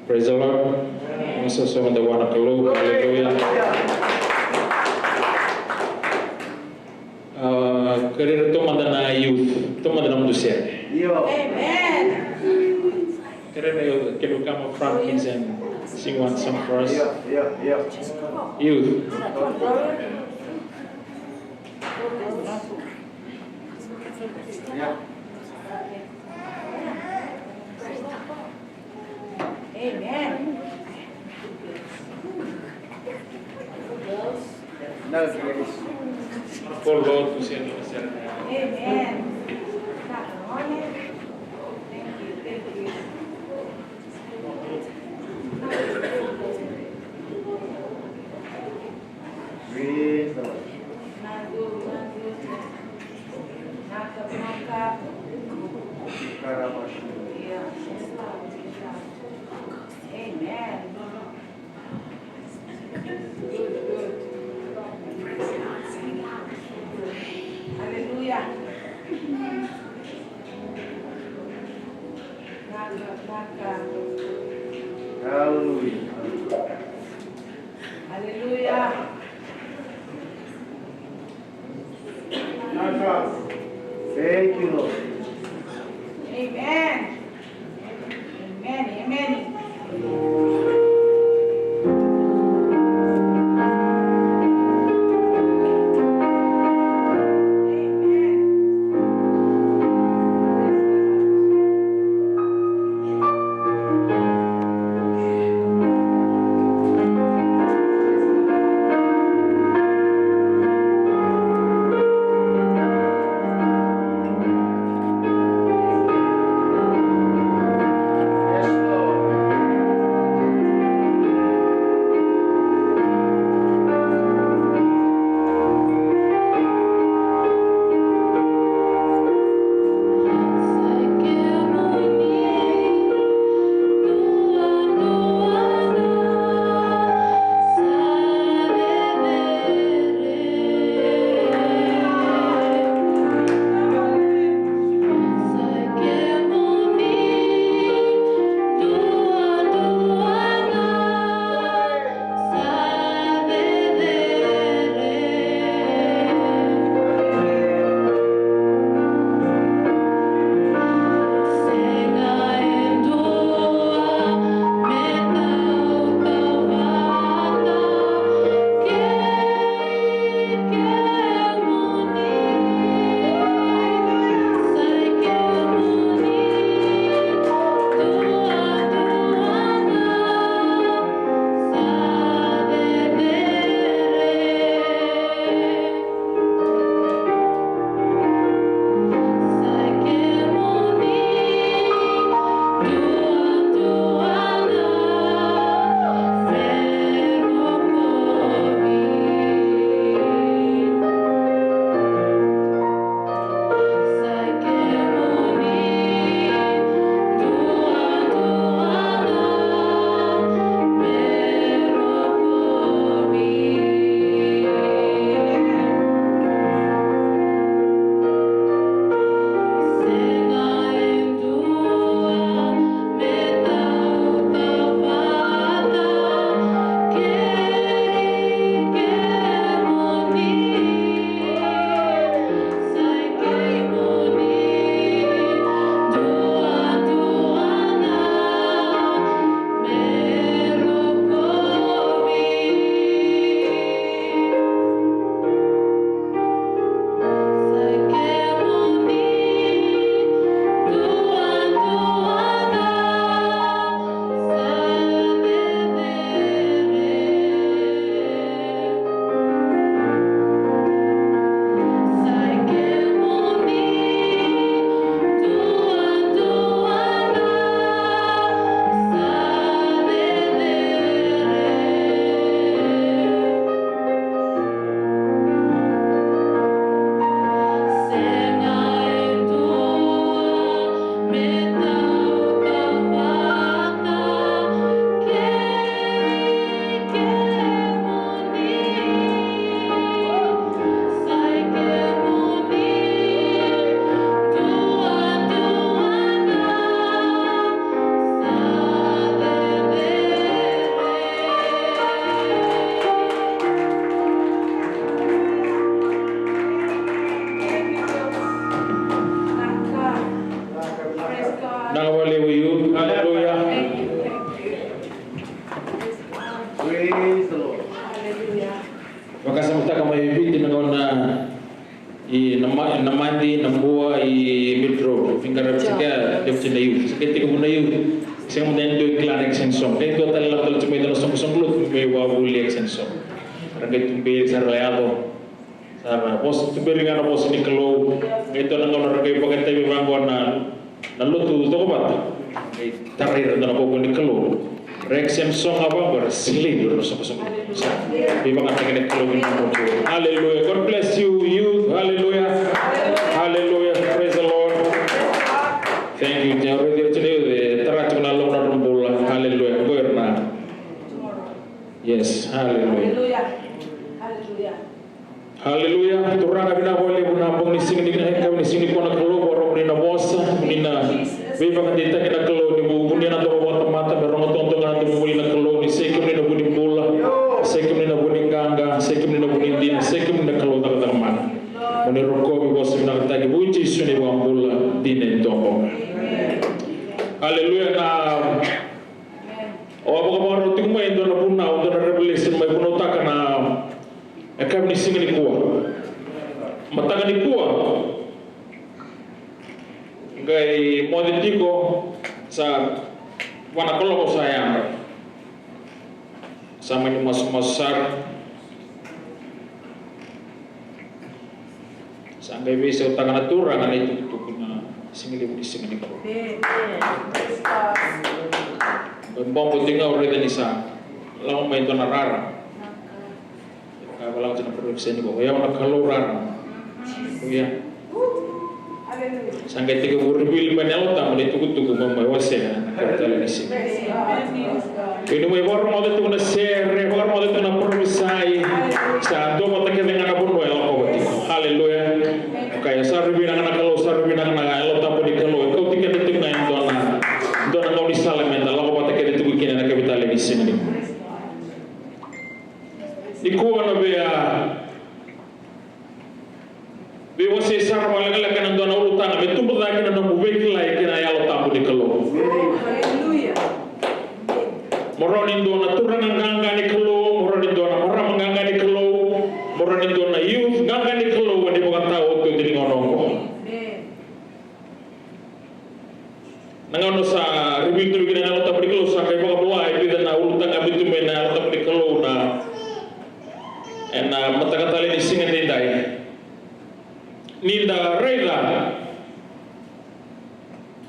Praise the Lord. Sa sosomi mada vua na Kalou. Hallelujah. Ah, kerei tou mada na youth, tou mada na mudu sere. Amen. Kerei na youth, can you come up front, please, and sing one song for us? Yeah, yeah, yeah. Youth. Yeah. Amen. Amen. Thank you, thank you. Praise the Lord. Amen. Good, good. Hallelujah. Naka, naka. Hallelujah. Hallelujah. Thank you, Lord. Amen. Amen. Amen. Amen. I na ma-, na madi, na bua, i mid road. Vinaka, sega, deputy na youth. Sega, tiko na youth. Sega mada e dua e kila na action song. E dua tale lako tale tiko mai na soqosoqo lotu me vavuli action song. Ra qai tuberi sara, la yaco. Sa ra vosa, tuberi ga na vosa ni Kalou. Qai dua na gauna ra qai vakaitavi vaqo na na lotu cokovata. E tarai ira na kaukauwa ni Kalou. Ra action song ga vaqo, ra silei ira na soqosoqo. Sa veivakataki na Kalou ni noda. Hallelujah. God bless you, youth. Hallelujah. Hallelujah. Praise the Lord. Thank you. Tara tiko na loma ni nodra bula. Hallelujah. Qo ira na. Yes. Hallelujah. Hallelujah. Hallelujah. Turaga, vinaka vakalevu na bogi ni siga ni, na yakavi ni siga nikua na Kalou, vakarau ni na vosa, ni na veivakadeitaki na Kalou, ni vu-, vunia na domo vakatamata, me rogo totoka na domo vuli na Kalou, ni se kemuni na vu ni bula, se kemuni na vu ni qaqa, se kemuni na vu ni dina, se kemuni na Kalou cakacaka mana. Mo ni rokovi, vosa vinakataki, vua Jisu na iVakabula dina e dua bau. Hallelujah. Na, au a vakavakarau tiko mai e dua na vunau, dua na revelation mai vunautaka na yakavi ni siga nikua. Mataka nikua, qai moce tiko, sa va na kaloko sa yadra. Sa mani masumasu sara. Sa qai veisautaka na Turaga na itukutuku na siga levu ni siga nikua. Qai bobo tiko ga au raica ni sa lako mai dua na rara. Ka vaka sa na parofisai ni ko, o yau na Kalou rara. Ia. Sa qai tekivu reveal mai na Yalo Tabu na itukutuku me mai wasea na kavetala ni siga. Ia ni mai vakarogoca tiko na sere, vakarogoca tiko na parofisai. Sa dua vata kece ga na vanua e lakova tiko. Haleluya. Ka ya sa ri vinaka na Kalou, sa ri vinaka na Yalo Tabu ni Kalou. E kauti keda tiko ga e dua na, dua na gaunisala meda lako vata kece tiko kina na kavetala ni siga. Nikua na via veiwasei sara vakalekaleka ena dua na ulutaga me tubu cake na nomu veikilai kei na Yalo Tabu ni Kalou. Mo rawa ni dua na turaga qaqa ni Kalou, mo rawa ni dua na marama qaqa ni Kalou, mo rawa ni dua na youth qaqa ni Kalou, ena ivakataotioti ni gauna oqo. Na gauna sa reveal tu kina na Yalo Tabu ni Kalou, sa qai vakabula e vica na ulutaga bitu mai na Yalo Tabu ni Kalou na ena mataka tale ni siga nidai. Ni da raica,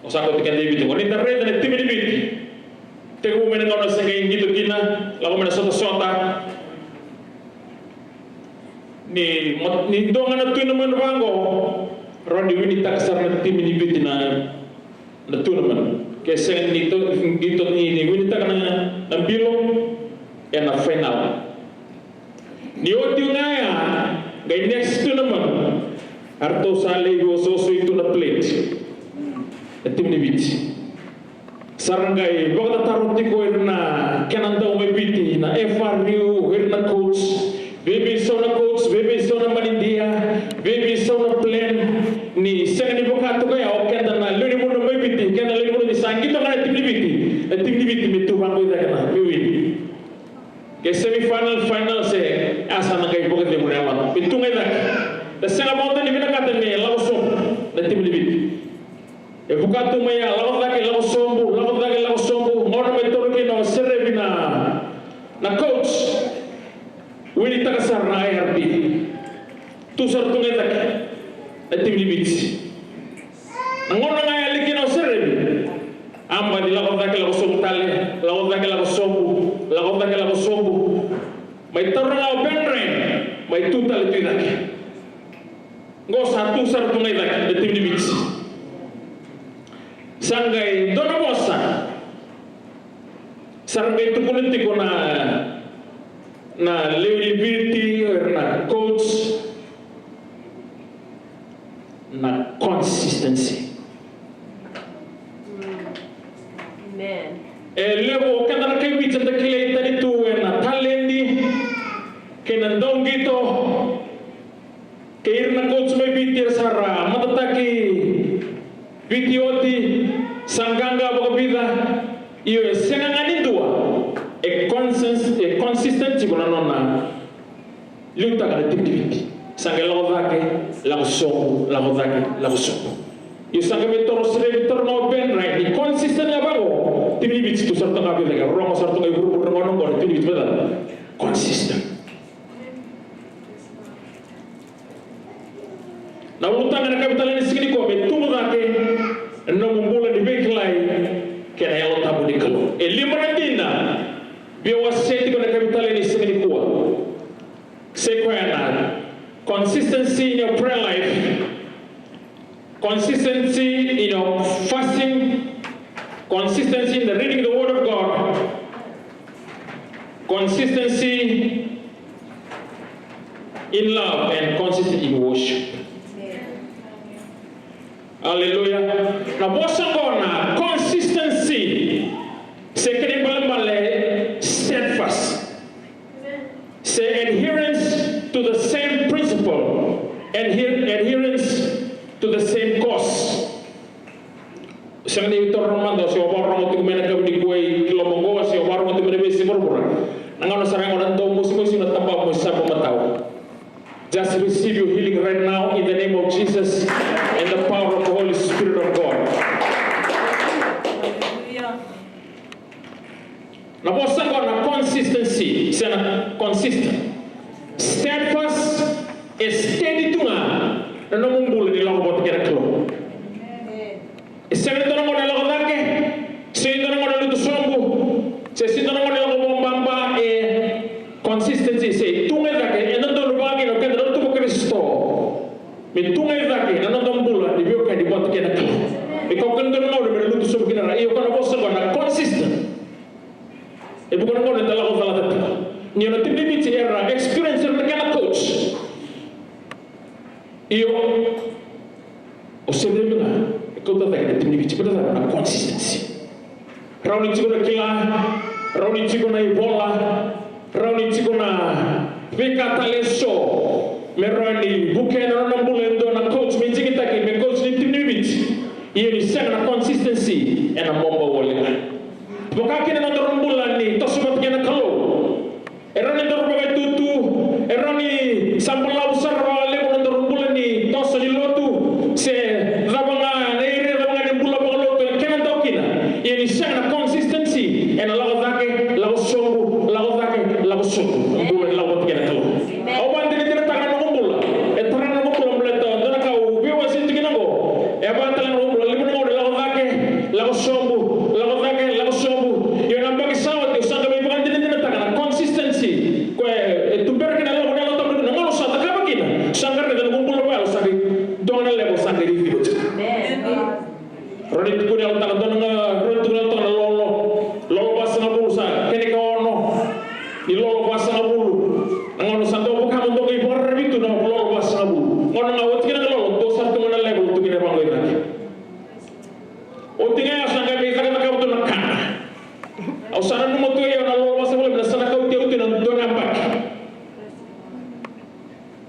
o sa kauti keda i Viti, ni da raica na timi ni Viti. Tekivu mai na gauna se qai qito kina, lako mai na sotasota. Ni, ni dua ga na tui na manu vaqo, rawa ni winitaka sara na timi ni Viti na, na tournament. Ke sega ni to, ni to, ni, ni winitaka na, na bilo, ena final. Ni oti ga ya, qai next tournament, eratou sa lai osooso tu na plate. Na timi ni Viti. Sa ra qai vakatataro tiko ira na kena dau mai Viti, na F R U, ira na coach, veiveisau na coach, veiveisau na manidia, veiveisau na plan, ni sega ni vaka toka ya o keda na lewe ni vanua mai Viti, keda na lewe ni vanua ni sa qito ga na timi ni Viti, na timi ni Viti me tu vaqo i cake na, me wini. Ke semi final, final se, a sa na qai vakacegu na yalona. Me tu ga i cake. Da sega vakadua ni vinakata me lako sobu na timi ni Viti. E vuka tu mai ya, lako cake, lako sobu, lako cake, lako sobu. Gauna mai taura kina o Serevi na, na coach. Winitaka sara na I R B. Tu sara tu ga i cake na timi ni Viti. Na gauna ga e yali kina o Serevi, a baci lako cake, lako sobu tale, lako cake, lako sobu, lako cake, lako sobu. Mai taura ga o Ben Ryan, mai tu tale tu i cake. Qo sa tu sara tu ga i cake na timi ni Viti. Sa qai dua na vosa. Sa ra qai tukuna tiko na, na lewe ni Viti, o ira na coach, na consistency. Amen. E levu o keda na kai Viti eda kilai tani tu ena taledi kei na dauqito. Kei ira na coach mai Viti era sa ra matataki Viti oti, sa qaqa vakavica, io e sega ga ni dua e consist-, e consistent tiko na nona liutaka na timi ni Viti. Sa qai lako cake, Lako sobu, lako cake, lako sobu. Io, sa qai mai toro sere, toro na open, right? Ni consistent ga vaqo. Timi ni Viti tu sara toka vei cake, rogo sara toka i vuravura na gauna qo, timi ni Viti vata. Consistent. Na ulutaga na kavetala ni siga nikua, me tubu cake na nomu bula ni veikilai kei na Yalo Tabu ni Kalou. E lima na dina via wasea tiko na kavetala ni siga nikua. Sa i koya na consistency in your prayer life, consistency in your fasting, consistency in the reading the Word of God, consistency in love, and consistency in worship. Aleluya. Na vosa qo na consistency, se kena ibalebale steadfast. Se adherence to the same principle, adher- adherence to the same cause. Sega ni toro mada se o vakarorogo tiko mai na kavi ni kua i kiloma qo, se o vakarorogo tiko mai na veiyasai vuravura. Na gauna sara ga o na dau mosimosi na taba mo i saba matau. Just receive your healing right now in the name of Jesus and the power of the Holy Spirit of God. Na vosa qo na consistency, se na consistent. Steadfast, e steady tu ga na nomu bula ni lako vata kei na Kalou. E sega ni dua na gauna e lako cake, sega ni dua na gauna e lutu sobu, se sega ni dua na gauna e lako vakababa, e consistency, se tu ga e cake, e dodonu vaka kina o keda na tu Karisito. Me tu ga e cake na noda bula ni veiwekani vata kei na Kalou. Me kakua ni dua na gauna me na lutu sobu kina ra. Io, ko na vosa qo na consistent. E vuqa na gauna eda lako cala tiko. Ni o na timi ni Viti era experience era na kena coach. Io, o se vreme ga e kauta cake na timi ni Viti, baleta na consistency. Rawa ni tiko na kila, rawa ni tiko na ivola, rawa ni tiko na veika tale eso me rawa ni vukea na nona bula e dua na coach me digitaki me coach ni timi ni Viti. Ia ni sega na consistency, ena bobo wale ga. Vaka kina na nodaru bula ni toso vata kei na Kalou. E rawa ni daru vakaitutu, e rawa ni sa balavu sara vakalevu na nodaru bula ni toso ni lotu, se cava ga na area, cava ga ni bula vakalotu e kena dau kina. Ia ni sega na consistency, ena lako cake, lako sobu, lako cake, lako sobu. Bula ni lako vata kei na Kalou. Au vakadinadinataka na noqu bula. E tara na noqu bula baleta dua na ka au veiwasei tiko kina oqo. E vakataka na noqu bula, levu na gauna e lako cake, lako sobu, lako cake, lako sobu. Io, na yabaki sa oti au sa qai mai vakadinadinataka na consistency. Koya e tubera kina na lako ni Yalo Tabu, na gauna au sa cakava kina, sa qai raica na noqu bula vaya, au sa qai dua ga na level au sa qai raica tiko. Rawa ni tukuni yalotaka dua na ga, rawa ni tukuni yalotaka na lolo. Lolo vasagavulu sa kena ikaono ni lolo vasagavulu. Na gauna sa dau vaka mo dau qai vakararavi tu na lolo vasagavulu. Gauna ga oti kina na lolo, dua sara tu ga na level tu kina e vaqo i cake. Oti ga ya sa qai mai cakacakava tu na kana. Au sa nanuma tu ya na lolo vasagavulu me na sa na kauti au tu na dua na yabaki.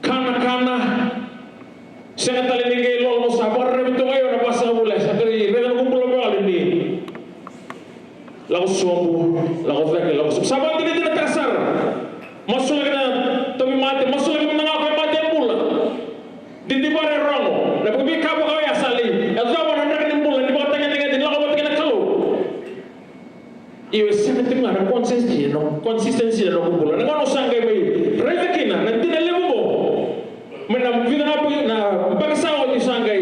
Kana, kana. Sega tale ni qai lolo, mo sa vakararavi toka io na vasagavulu, sa qai raica na noqu bula vale ni lako sobu, lako cake, lako sobu. Sa vakadinadinataka sara. Masulaki na tauvimate, masulaki mada ga o koya e mate e bula. Didivara e rogo. Na veika vaka oya sa lai yacova na draki ni bula ni vakatagedegede ni lako vata kei na Kalou. Io, e sega tiko ga na consistency, na consistency na noqu bula. Na gauna au sa qai mai raica kina na dina levu oqo. Mai na vica na yabaki, na yabaki sa oti sa qai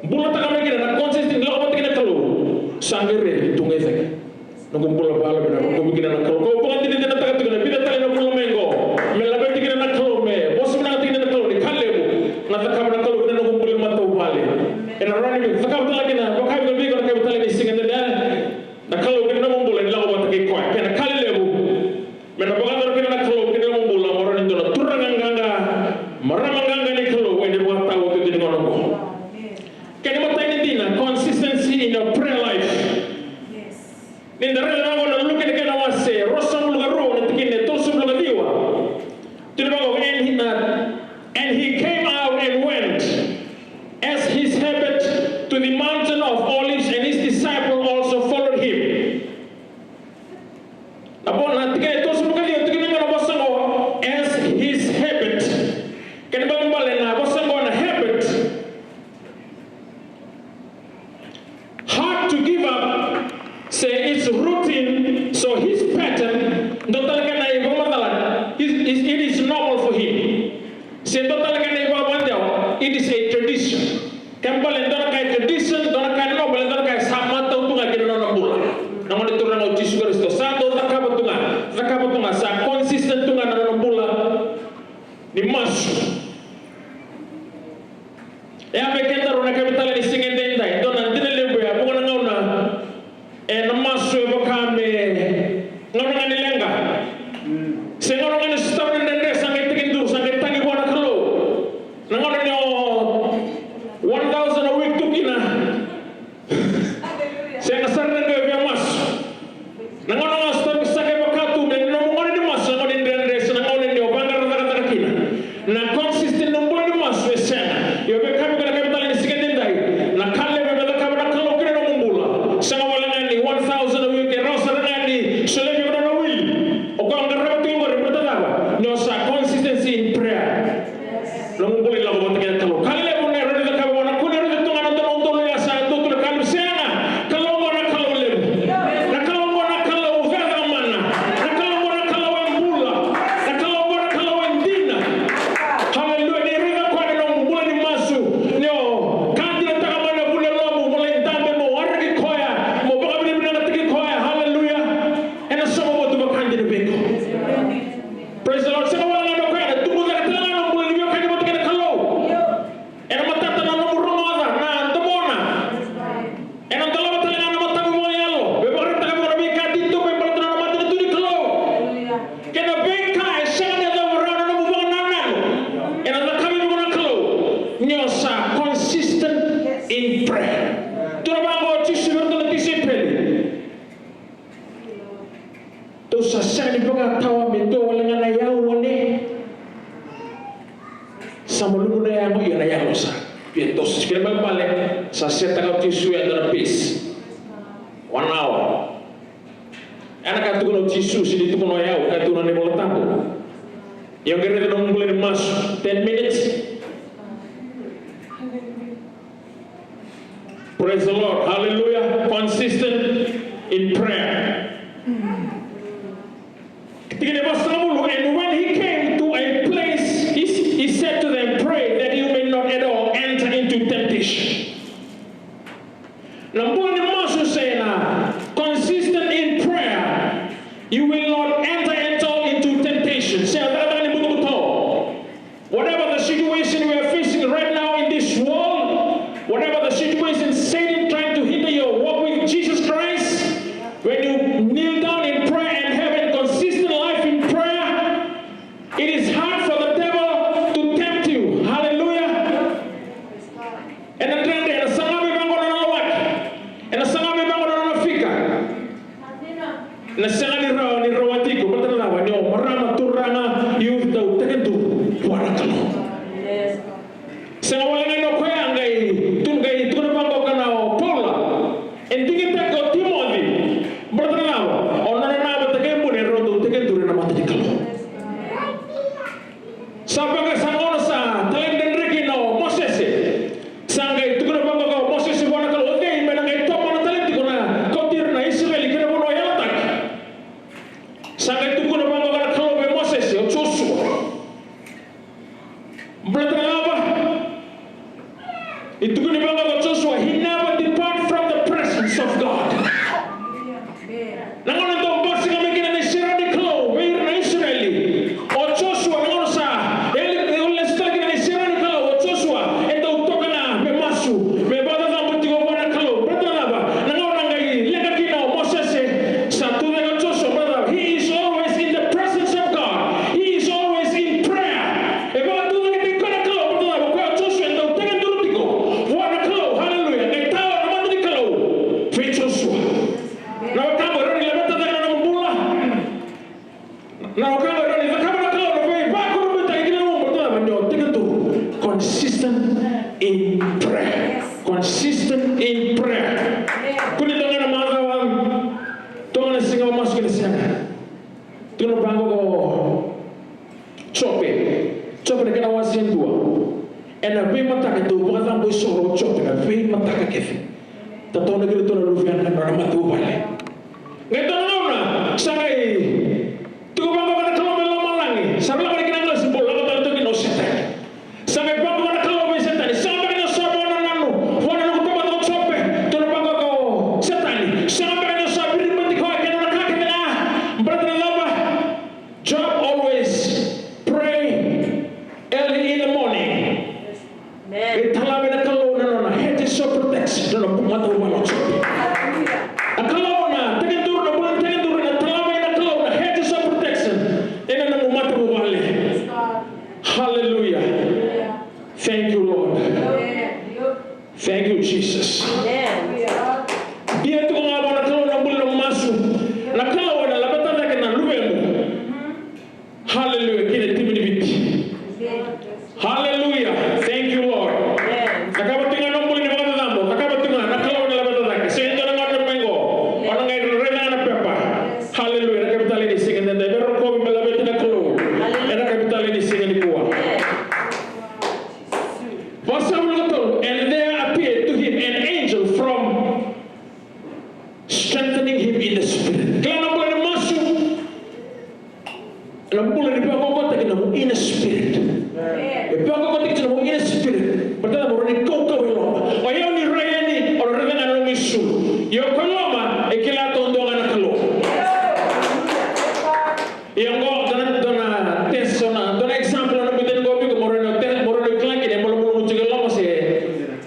bulataka mai kina na consistency ni lako vata kei na Kalou. Sa qai raica tu ga i cake noqu bula vale me na rokovi kina na Kalou. Kau vakadinadinataka tiko na vica tale na vula mai oqo me laveti kina na Kalou, me vosa vinaka tiko kina na Kalou ni ka levu na cakava na Kalou kina noqu bula matavuvale. Ena rawa ni cakava tale kina vakavinaka vei iko na kavetala ni siga edaidai. Na Kalou kei na nomu bula ni lako vata kei koya. Kei na ka lelevu me na vakayacora kina na Kalou kei na nomu bula, mo rawa ni dua na turaga qaqa, marama qaqa ni Kalou ena ivakataotioti ni gauna oqo. Kena imatai ni dina, consistency in your prayer life. Ni da raica na Luke na kena wase ruasagavulu ka rua, na tikina e tolusagavulu ka ciwa. Tukuna vaqo, and he, uh, and he came out and went, as his habit, to the mountain of Olives, and his disciple also followed him. Na vo na tikina e tolusagavulu ka ciwa, tukuna ga na vosa qo, as his habit. Kena ibalebale, tale ga na ivakavakadewa, it is a tradition. Kena ibalebale, dua na ka e tradition, dua na ka e normal, dua na ka e sa matau tu ga ki na nona bula. Na Gone Turaga o Jisu Karisito, sa dau cakava tu ga, cakava tu ga, sa consistent tu ga na nona bula ni masu. E a vei kedaru na yakavi tale ni siga edaidai, dua na dina levu ya, vuqa na gauna e na masu e vaka me gauna ga ni leqa. Se gauna ga ni sotava na dredre, sa qai tekiduru, sa qai tagi vua na Kalou. Na gauna ni o one thousand a week tu kina. Sega sara ni dua e via masu. Na gauna ga sotava saka e vaka tu me nomu gauna ni masu, na gauna ni dredre, se na gauna ni o vaqara cakacaka kina. Na consistent na bula ni masu e sega. Io, vei kemuni na yakavi tale ni siga edaidai, na ka levu e cakava na Kalou ki na nomu bula. Sega wale ga ni one thousand a week, e rawa sara ga ni solia vei iko na nona wili. O koya o qarava tiko qori, baleta na cava? Ni o sa consistency in prayer. Nomu bula ni lako vata kei na Kalou. Ka levu na rawa ni cakava vua na kune, rawa ni tu ga na dua na udolu ya sa dua tu na ka levu, sega. Kalou qo na Kalou levu. Na Kalou qo na Kalou cakacaka mana. Na Kalou qo na Kalou e bula. Na Kalou qo na Kalou e dina. Haleluya. Ni raica koya na nomu bula ni masu. Ni o ka dinataka mai na vu ni yalomu, mo lai dabe, mo waraki koya, mo vakavinavinakataki koya. Haleluya. Ena sova vatu vakadina vei iko. Praise the Lord. Sega wale ga na koya, na tubu cake tale ga na bula ni veiwekani vata kei na Kalou. Ena matata na nomu rogoca na domona. Ena dolava tale ga na mataka vakayalo. Me vakaraitaka vei iko na veika dina tu me baleta na matanitu ni Kalou. Kei na veika e sega ni yaco rawa na nomu vakanananu. Ena cakava vei iko na Kalou. Ni o sa consistent in prayer. Tukuna vaqo o Jisu vei iratou na tisaipeli. Tou sa sega ni vakatawa me dua wale ga na iyau wane. Sa malumu na yago, ia na yago sa via toso. Kena ibalebale sa setaka o Jisu e dua na pace. One hour. Ena ka tukuna o Jisu, sega ni tukuna o yau, ka tukuna na iVola Tabu. Ia qai raica na nomu bula ni masu, ten minutes. Praise the Lord. Hallelujah. Consistent in prayer. Tikina e vasagavulu, and when he came to a place, he, he said to them, "Pray that you may not at all enter into temptation." Na bula ni masu se na consistent in prayer, you will not enter at all into temptation. Se na cakacaka ni butobuto. Whatever the situation we are facing right now in this world, whatever the situation Satan trying to hinder your walk with Jesus Christ, when you kneel down in prayer and have a consistent life in prayer, it is hard for the devil to tempt you. Hallelujah. Ena dredre, ena saga vei vaqo na nona waki. Ena saga vei vaqo na nona fika. Na sega ni rawa ni rawati iko, baleta na cava? Ni o marama, turaga, youth, dau tekiduru vua na Kalou. Sega wale ga ni o koya qai tu, qai tukuna vaqo ka na o Paula. E digitaki o Timoci. Baleta na cava? O nona na vata kei bune, rau dau tekiduru ena mata ni Kalou. Sa vaka sa gauna sa talai dredre kina o Mosese. Sa qai tukuna vaqo o Mosese vua na Kalou, o cei me na qai tomana tale tiko na kauti ira na Isireli ki na vanua yalataki. Sa qai tukuna vaqo na Kalou vei Mosese, o Josua. Baleta na cava? E tukuni vaqo o Josua, he never depart from the presence of God. Na gauna dau basika mai kina na iserau ni Kalou vei ira na Isireli, o Josua, na gauna sa yali, yali lesu tale kina na iserau ni Kalou, o Josua e dau toka ga me masu, me vakacacabo tiko vua na Kalou. Baleta na cava? Na gauna qai leqa kina o Mosese, sa tu cake o Josua, baleta na cava? He is always in the presence of God. He is always in prayer. E vakatucaketaki koya na Kalou, baleta na cava? O koya o Josua e dau tekiduru tiko vua na Kalou. Haleluya. Qai tawa na mata ni Kalou vei Josua. Na wekaqu, e rawa ni laveta cake na nomu bula. Na wekaqu, e rawa ni cakava na Kalou na veivakurabuitaki ki na nomu bula, baleta na cava? Ni o tekiduru. Consistent in prayer. Consistent in prayer. Kua ni toka na macawa, toka na siga o masu kina, sega. Tukuna vaqo o Jope. Jope na kena wase e dua. Ena veimataka e dau vakacabo isoro o Jope, na veimataka kece. Tatau na kila tu na luvena, na nona matavuvale. Qai dua na gauna sa qai tiko vaqo na Kalou mai lomalagi, sa lako mai kina na glasi ball, lako tale tu kina o Setani. matavuvale o Jope. Na Kalou na tekiduru, na bula ni tekiduru, na talama na Kalou na hedges of protection ena nomu matavuvale. Hallelujah. Thank you, Lord. Thank you, Jesus. Ia tiko ga vua na Kalou na bula na masu. Na Kalou ena laveta cake na luvemu. Hallelujah. Kina timi ni Viti. Hallelujah. Thank you, Lord. Na ka vata ga na bula ni vakacacabo, na ka vata ga na Kalou ena laveta cake. Sega ni dua na gauna mai qo. O na qai raica ga na pepa. Hallelujah. Na ka vitali ni siga ni dai. Vei rokovi me laveti na Kalou. Ena ka vitali ni siga nikua. Verse seven, and there appeared to him an angel from strengthening him in the spirit. Kila na bula ni masu. Na bula ni vakaukauwataki na nomu inner spirit. E vakaukauwataki na nomu inner spirit. Baleta mo rawa ni kaukauwa e loma. O yau ni rai yani, o na raica ga na nomu isulu. Ia ko e loma, e kila taudua ga na Kalou. Ia qo, dua na, dua na test, dua na, dua na example, na bula ni qo viko, mo rawa ni test, mo rawa ni kila kina, e malumalumu tiko e loma se,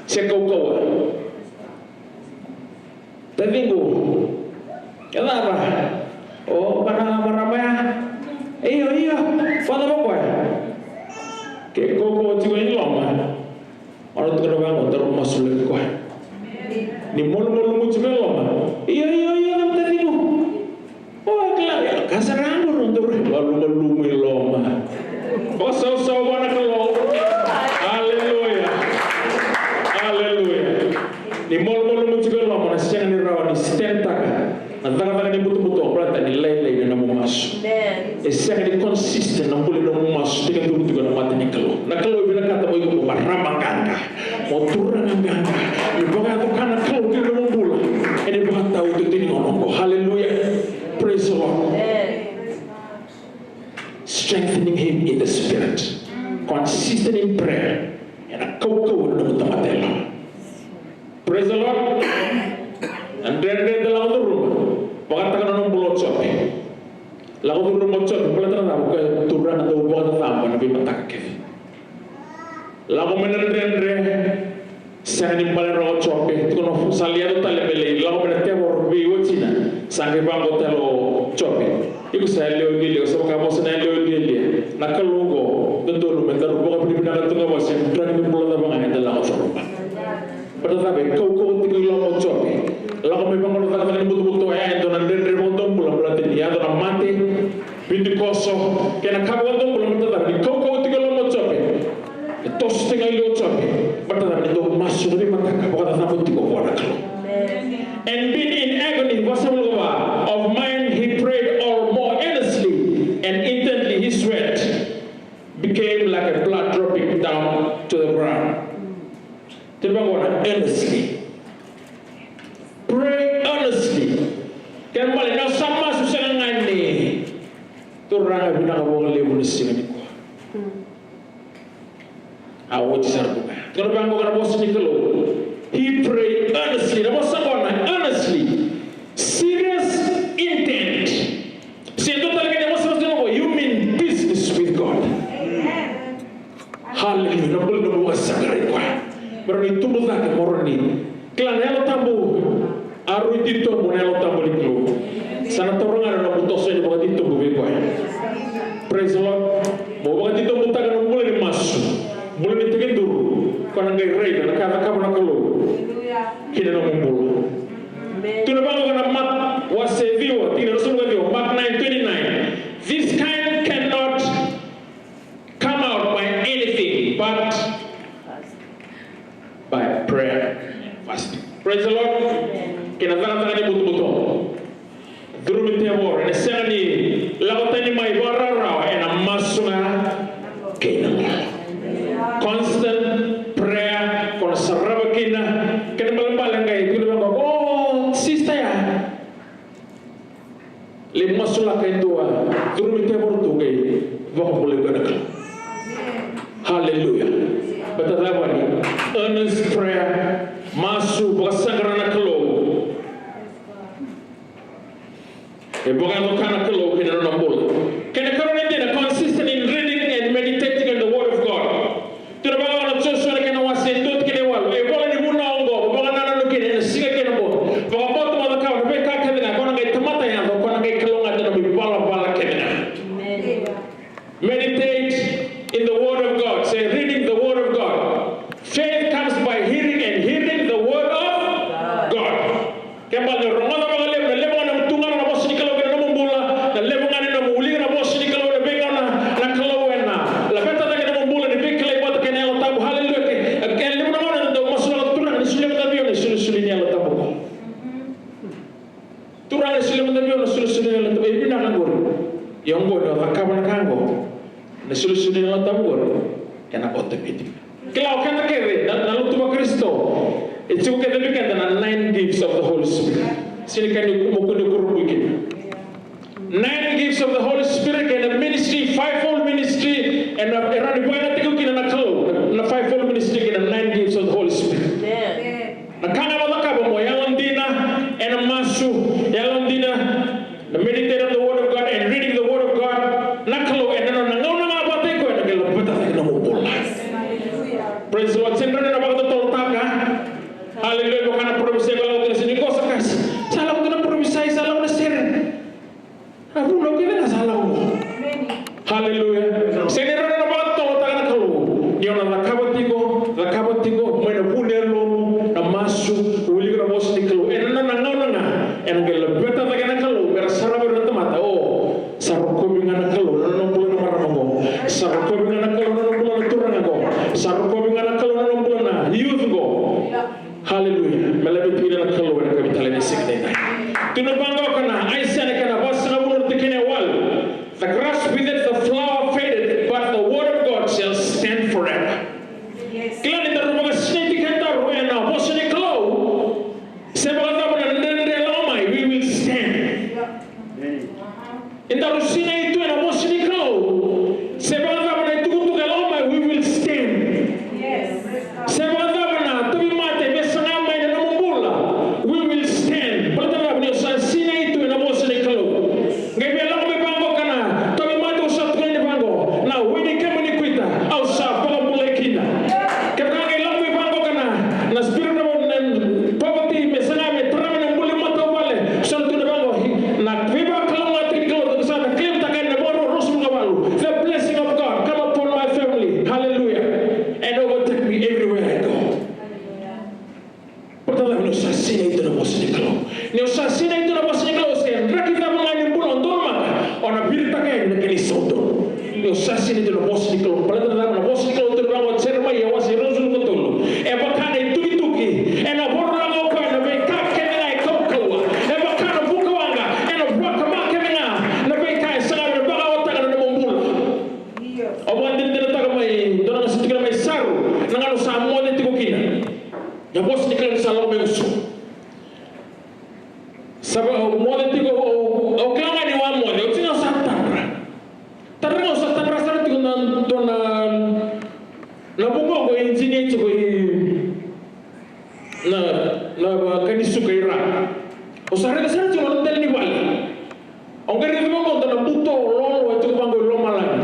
se kaukauwa. Taciqu, e cava? O, vaka na marama ya. Io, io, vacava o koya? Ke kaukauwa tiko e loma. O na tukuna vaqo, daru masulaki koya. Ni malumalumu tiko e loma. Io, io, io, na taciqu. O, e kila, e ka sara qo, daru malumalumu e loma. Vakasausau vua na Kalou. Aleluya. Aleluya. Ni malumalumu tiko e loma, na sega ni rawa ni stand-taka na cakacaka ni butobuto, baleta ni lailai na nomu masu. E sega ni consistent na bula ni nomu masu, tekiduru tiko ena mata ni Kalou. Na Kalou e vinakata mo iko mo marama qaqa, mo turaga qaqa. Ni vakayaco ka na Kalou ki na nomu bula, ena vakatau tu tini onoqo. Hallelujah. Praise the Lord. Strengthening him in the spirit. Consistent in prayer. Ena kaukauwa na nomu tamata e loma. Praise the Lord. Na dredre da lako curuma. Vakataka na nomu bula o Jope. Lako curuma o Jope, baleta na cava? O koya turaga dau vakacacabo ena veimataka kece. Lako mai na dredre. Sega ni bale rawa o Jope. Tukuna, sa lai yaco tale me lai lako mai na tevoro vei watina. Sa qai vaqo tale o Jope. Iko sa yalewa lialia, sa vakavosa na yalewa lialia. Na Kalou oqo, dodonu me daru vakavinavinaka tu ga vua, se draki ni bula cava ga eda lako curuma. Baleta cava? E kaukauwa tiko e loma o Jope. Lako mai vaqo na cakacaka ni butobuto, oya e dua na dredre vakadomobula, baleta ni yaco na mate, vidikoso, kei na ka vakadomobula, baleta cava? Ni kaukauwa tiko e loma o Jope. E toso tiko ga e liu o Jope. Baleta cava? Ni dau masu ena veimataka, vakacacabo tiko vua na Kalou. And being in agony, verse seven, of mind, he prayed all more earnestly and intently. His sweat became like a blood dropping down to the ground. Tini vaqo na earnestly. Pray earnestly. Kena ibalebale ni o sa masu sega ga ni, Turaga, vinaka vakalevu na siga nikua. A oti sara tu ga. Tukuna vaqo na vosa ni Kalou. He prayed earnestly. Na vosa qo na earnestly. Serious intent. Se dua tale ga na vosa, vosa qo, you mean business with God. Hallelujah. Na bula ni nomu vakasaqarai koya. Mo rawa ni tubu cake, mo rawa ni kila na Yalo Tabu. A rui titobu na Yalo Tabu ni Kalou. Sa na taura ga na nomu toso ni vakatitobu vei koya. Praise the Lord. Mo vakatitobutaka na bula ni masu, bula ni tekiduru. Ko na qai raica na ka e cakava na Kalou ki na nomu bula. Tukuna vaqo na Mark wase ciwa, tikina ruasagavulu ka ciwa, Mark nine twenty-nine. This kind cannot come out by anything but by prayer and fasting. Praise the Lord. Kei na cakacaka ni butobuto. Curumi tevoro, ena sega ni lako tani mai vakarawarawa, ena masu ga kei na golo. Constant prayer, ko na sarava kina. Kena ibalebale qai tukuna vaqo, o sista ya, lai masulaka e dua, curumi tevoro tu qai vakabulai koya na Kalou. Hallelujah. Baleta cava? Ni earnest prayer, masu vakasaqara na Kalou. E vakayaco ka na Kalou ki na nona bula. Kena ikarua ni dina, consistent in reading and meditating on the word of God. Tukuna vaqo na Josua na kena wase dua tikina e walu. E vola ni vunau oqo mo vakanananu kina ena Ia oqo ni o cakava na ka oqo, na isolisoli ni Yalo Tabu oqori, ena automatic. Kila o keda kece na, na lotu vaKarisito, e tiko kece vei keda na nine gifts of the Holy Spirit. Sega ni ka ni mo kua ni kurabui kina. Nine gifts of the Holy Spirit kei na ministry, fivefold ministry, ena, e rawa ni vakayagataki kina na Kalou, na fivefold ministry kei na nine gifts of the Holy Spirit. Amen. Na ka ga mo cakava mo yalodina ena masu, yalodina na meditate on the word of God and reading the word of God. Na Kalou ena nona gauna ga vakataki koya ena qai laveta cake na nomu bula. Praise the Lord. Sega ni rawa ni na vakatotolotaka. Hallelujah. Vaka na prophecy e lako tu na sini kosa kasi. Sa lako tu na prophecy, sa lako na sere. Na vuna kece ga sa lako. Hallelujah. Sega ni rawa ni na vakatotolotaka na Kalou. Ni o na cakava tiko, cakava tiko mai na vu ni yalomu, na masu, wilika na vosa ni Kalou. Ena nona gauna ga, ena qai laveta cake na Kalou me ra sarava na tamata. O, sa rokovi ga na Kalou na nona bula na marama qo. Sa rokovi ga na Kalou na nona bula na turaga qo. Sa rokovi ga na Kalou na nona bula na youth qo. Hallelujah. Me laveti ira na Kalou ena yakavi talei ni siga edaidai. Tukuna vaqo na Aisea na kena vasagavulu, tikina e walu. The grass withered, the flower faded, but the word of God shall stand forever. Kila ni daru vakasinaiti kedaru ena vosa ni Kalou, se vakacava na dredre e lako mai, we will stand. Edaru sinai tu ena vosa ni Kalou. Se vakacava na itukutuku e lako mai, we will stand. Se vakacava na tauvimate me saga mai na nomu bula, we will stand. Baleta na cava? Ni o sa sinai tu ena vosa ni Kalou. Qai via lako mai vaqo ka na tauvimate, au sa tukuna ni vaqo, na we ni kemuni kuita, au sa vakabulai kina. Kevaka qai lako mai vaqo ka na, na spirit of, na poverty me saga me tara mai na bula ni matavuvale, sa na tukuna vaqo, na veivakalougatataki ni Kalou, sa na claim taka ena Vakarokoroko ruasagavulu ka walu. The blessing of God come upon my family. Hallelujah. And overtake me everywhere I go. Baleta na cava? Ni o sa sinai tu na vosa ni Kalou. Ni o sa sinai tu na vosa ni Kalou, se draki cava ga ni bula o donumaka, o na viritaka yani na kena isau donu. Ni o sa sinai tu na vosa ni Kalou. Baleta na cava? Na vosa ni Kalou, tukuna vaqo o Jeremaia wase ruasagavulu ka tolu. E vaka na ituvituki ena vorolaka o koya na veika kece ga e kaukauwa. E vaka na vukawaqa ena vakama kece ga na veika e saga me vakaotaka na nomu bula. Au vakadinadinataka mai dua na gauna sa tiko kina mai Saru, na gauna au sa moce tiko kina. Na vosa ni Kalou sa lako mai gusu. Sa va, au moce tiko, au, au kila ga niu a moce, au tiko ga au sa tadra. Tadra ga au sa tadra sara tiko na, dua na, na vugoqu e engineer tiko i na, na, va, Kanisuka i Ra. Au sa raica sara tiko na dela ni vale. Au qai raica vaqo dua na buto loaloa e tiko vaqo i lomalagi.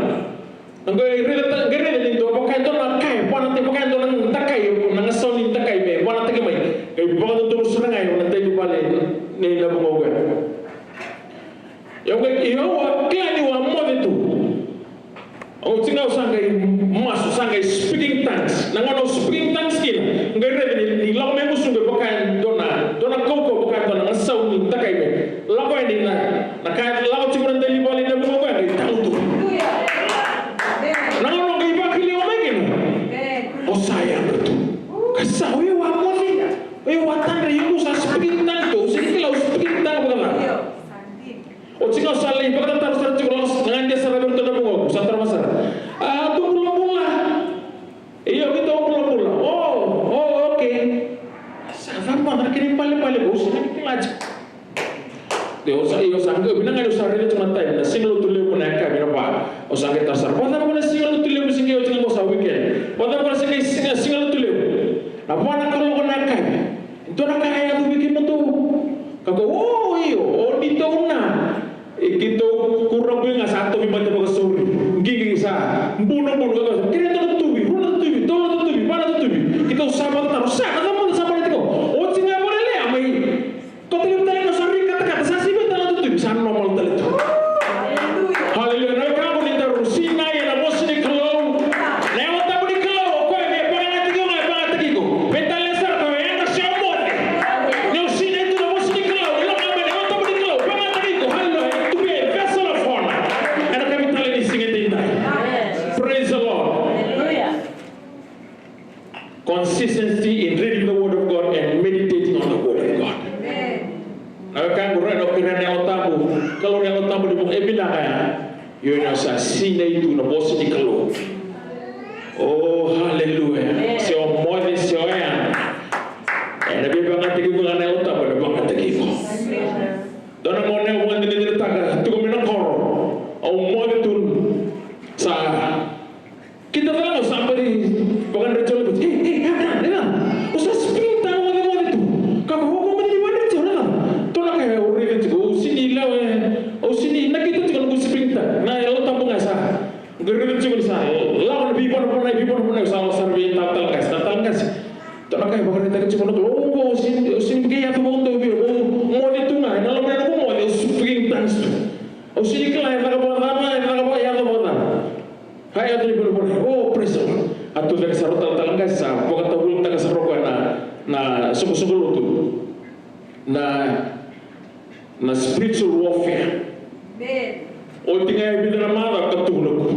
Au qai raica, qai raica ni dua vaka e dua na ka e vanataki, vaka e dua na dakai, na gasau ni dakai me vanataki mai. Qai vakadodonu sara ga ena dela ni vale ni na vugoqu ya. Au qai, au a kila niu a moce tu. Au tiko ga au sa qai masu, sa qai speaking tongues. Na gauna au speaking tongues kina, au qai raica ni, ni lako mai gusu qai vaka e dua na, dua na kaukauwa, vaka e dua na gasau ni dakai me lako yani na, na ka e lako tiko na dela ni vale na vugoqu ya qai tagu tu. Na gauna au qai vakilai au mai kina, au sa yadra tu. Ka sa, o yau a moce, o yau a tadra, ia au sa speaking tongues tu, au sega ni kila au speaking tongues vakacava. Oti ga au sa lai vakatataro sara tiko, lako sara, gadia sara vei iratou na vugoqu, sa taro sara. A, tou bulabula? Io, keitou bulabula. O, o, okay. Sa cava mada na kena ibalebale vou, sa kila tiko. Io, sa, io, sa qai, vinaka ga niu sa raica tiko na time, na siga Lotulevu na yakavi na va. Au sa qai taro sara. Vakacava na siga Lotulevu, siga oti ga qo sa weekend. Vakacava na siga, siga, siga Lotulevu? Na va na kaloko na yakavi. Dua na ka e yaco vei kemudou? Ka kaya, o, io, o neitou na. E keitou kurabui ga sa tauvimate vakasauri. Qiqi sa bunobuno, ka kaya, kerea dua na tuvi, rua na tuvi, tolu na tuvi, va na tuvi. Keitou sa vakatataro, sa, na cava mada sa baleti koya? Oti ga e vakalelea mai. Koto levu tale na sa ri katakata, sa sivi tale na tutuvi, sa normal tale tu. Hallelujah. Na wekaqu, ni daru sinai ena vosa ni Kalou. Na Yalo Tabu ni Kalou, o koya me vakayagataki iko ga e vakayagataki iko. Me tale sara ka yadra se o moce. Ni o sinai tu na vosa ni Kalou, ni lako mai na Yalo Tabu ni Kalou, vakayagataki iko. Hallelujah. To be a vessel of honor. Ena yakavi talei ni siga edaidai. Praise the Lord. Consistency in reading the word of God and meditating on the word of God. Na wekaqu, ena o kerea na Yalo Tabu, Kalou na Yalo Tabu ni vaka, e vinaka ya. Io, ni o sa sinai tu na vosa ni Kalou. O, haleluya. Se o moce, se o yadra, ena veivagataki iko ga na Yalo Tabu, ena vagataki iko. Dua na gauna au vakadinadinataka tiko mai na koro, au moce tu, sa kita tale ga, au sa bari vakadreti au levu. Ei, ei, e, e, e, o sa springtime, mocemoce tu. Ka vaka, o moce ni vakadreti au, na ka. Tou na ka, au raica tiko, au sini lewa, au sini nakita tiko na noqu springtime. Na Yalo Tabu ga sa qai raica tiko ni sa lako na veivonavona, veivonavona, au sa, au sa via talatala qase, talatala qase. Tou na ka, vakaraitaka tiko na Kalou, au sini, au sini via yaco vakadua vei au, au moce tu ga, ena loma ni noqu moce, au springtime tu. Au sini kila e caka vakacava, e caka vaka, e yaco vakacava. Ka yaco ni vunavuna. Oh, praise the Lord. A tucake sara o talatala qase, sa vakatavulica sara o koya na, na soqosoqo lotu. Na, na spiritual warfare. Amen. Oti ga e vica na macawa ka tukuna o koya.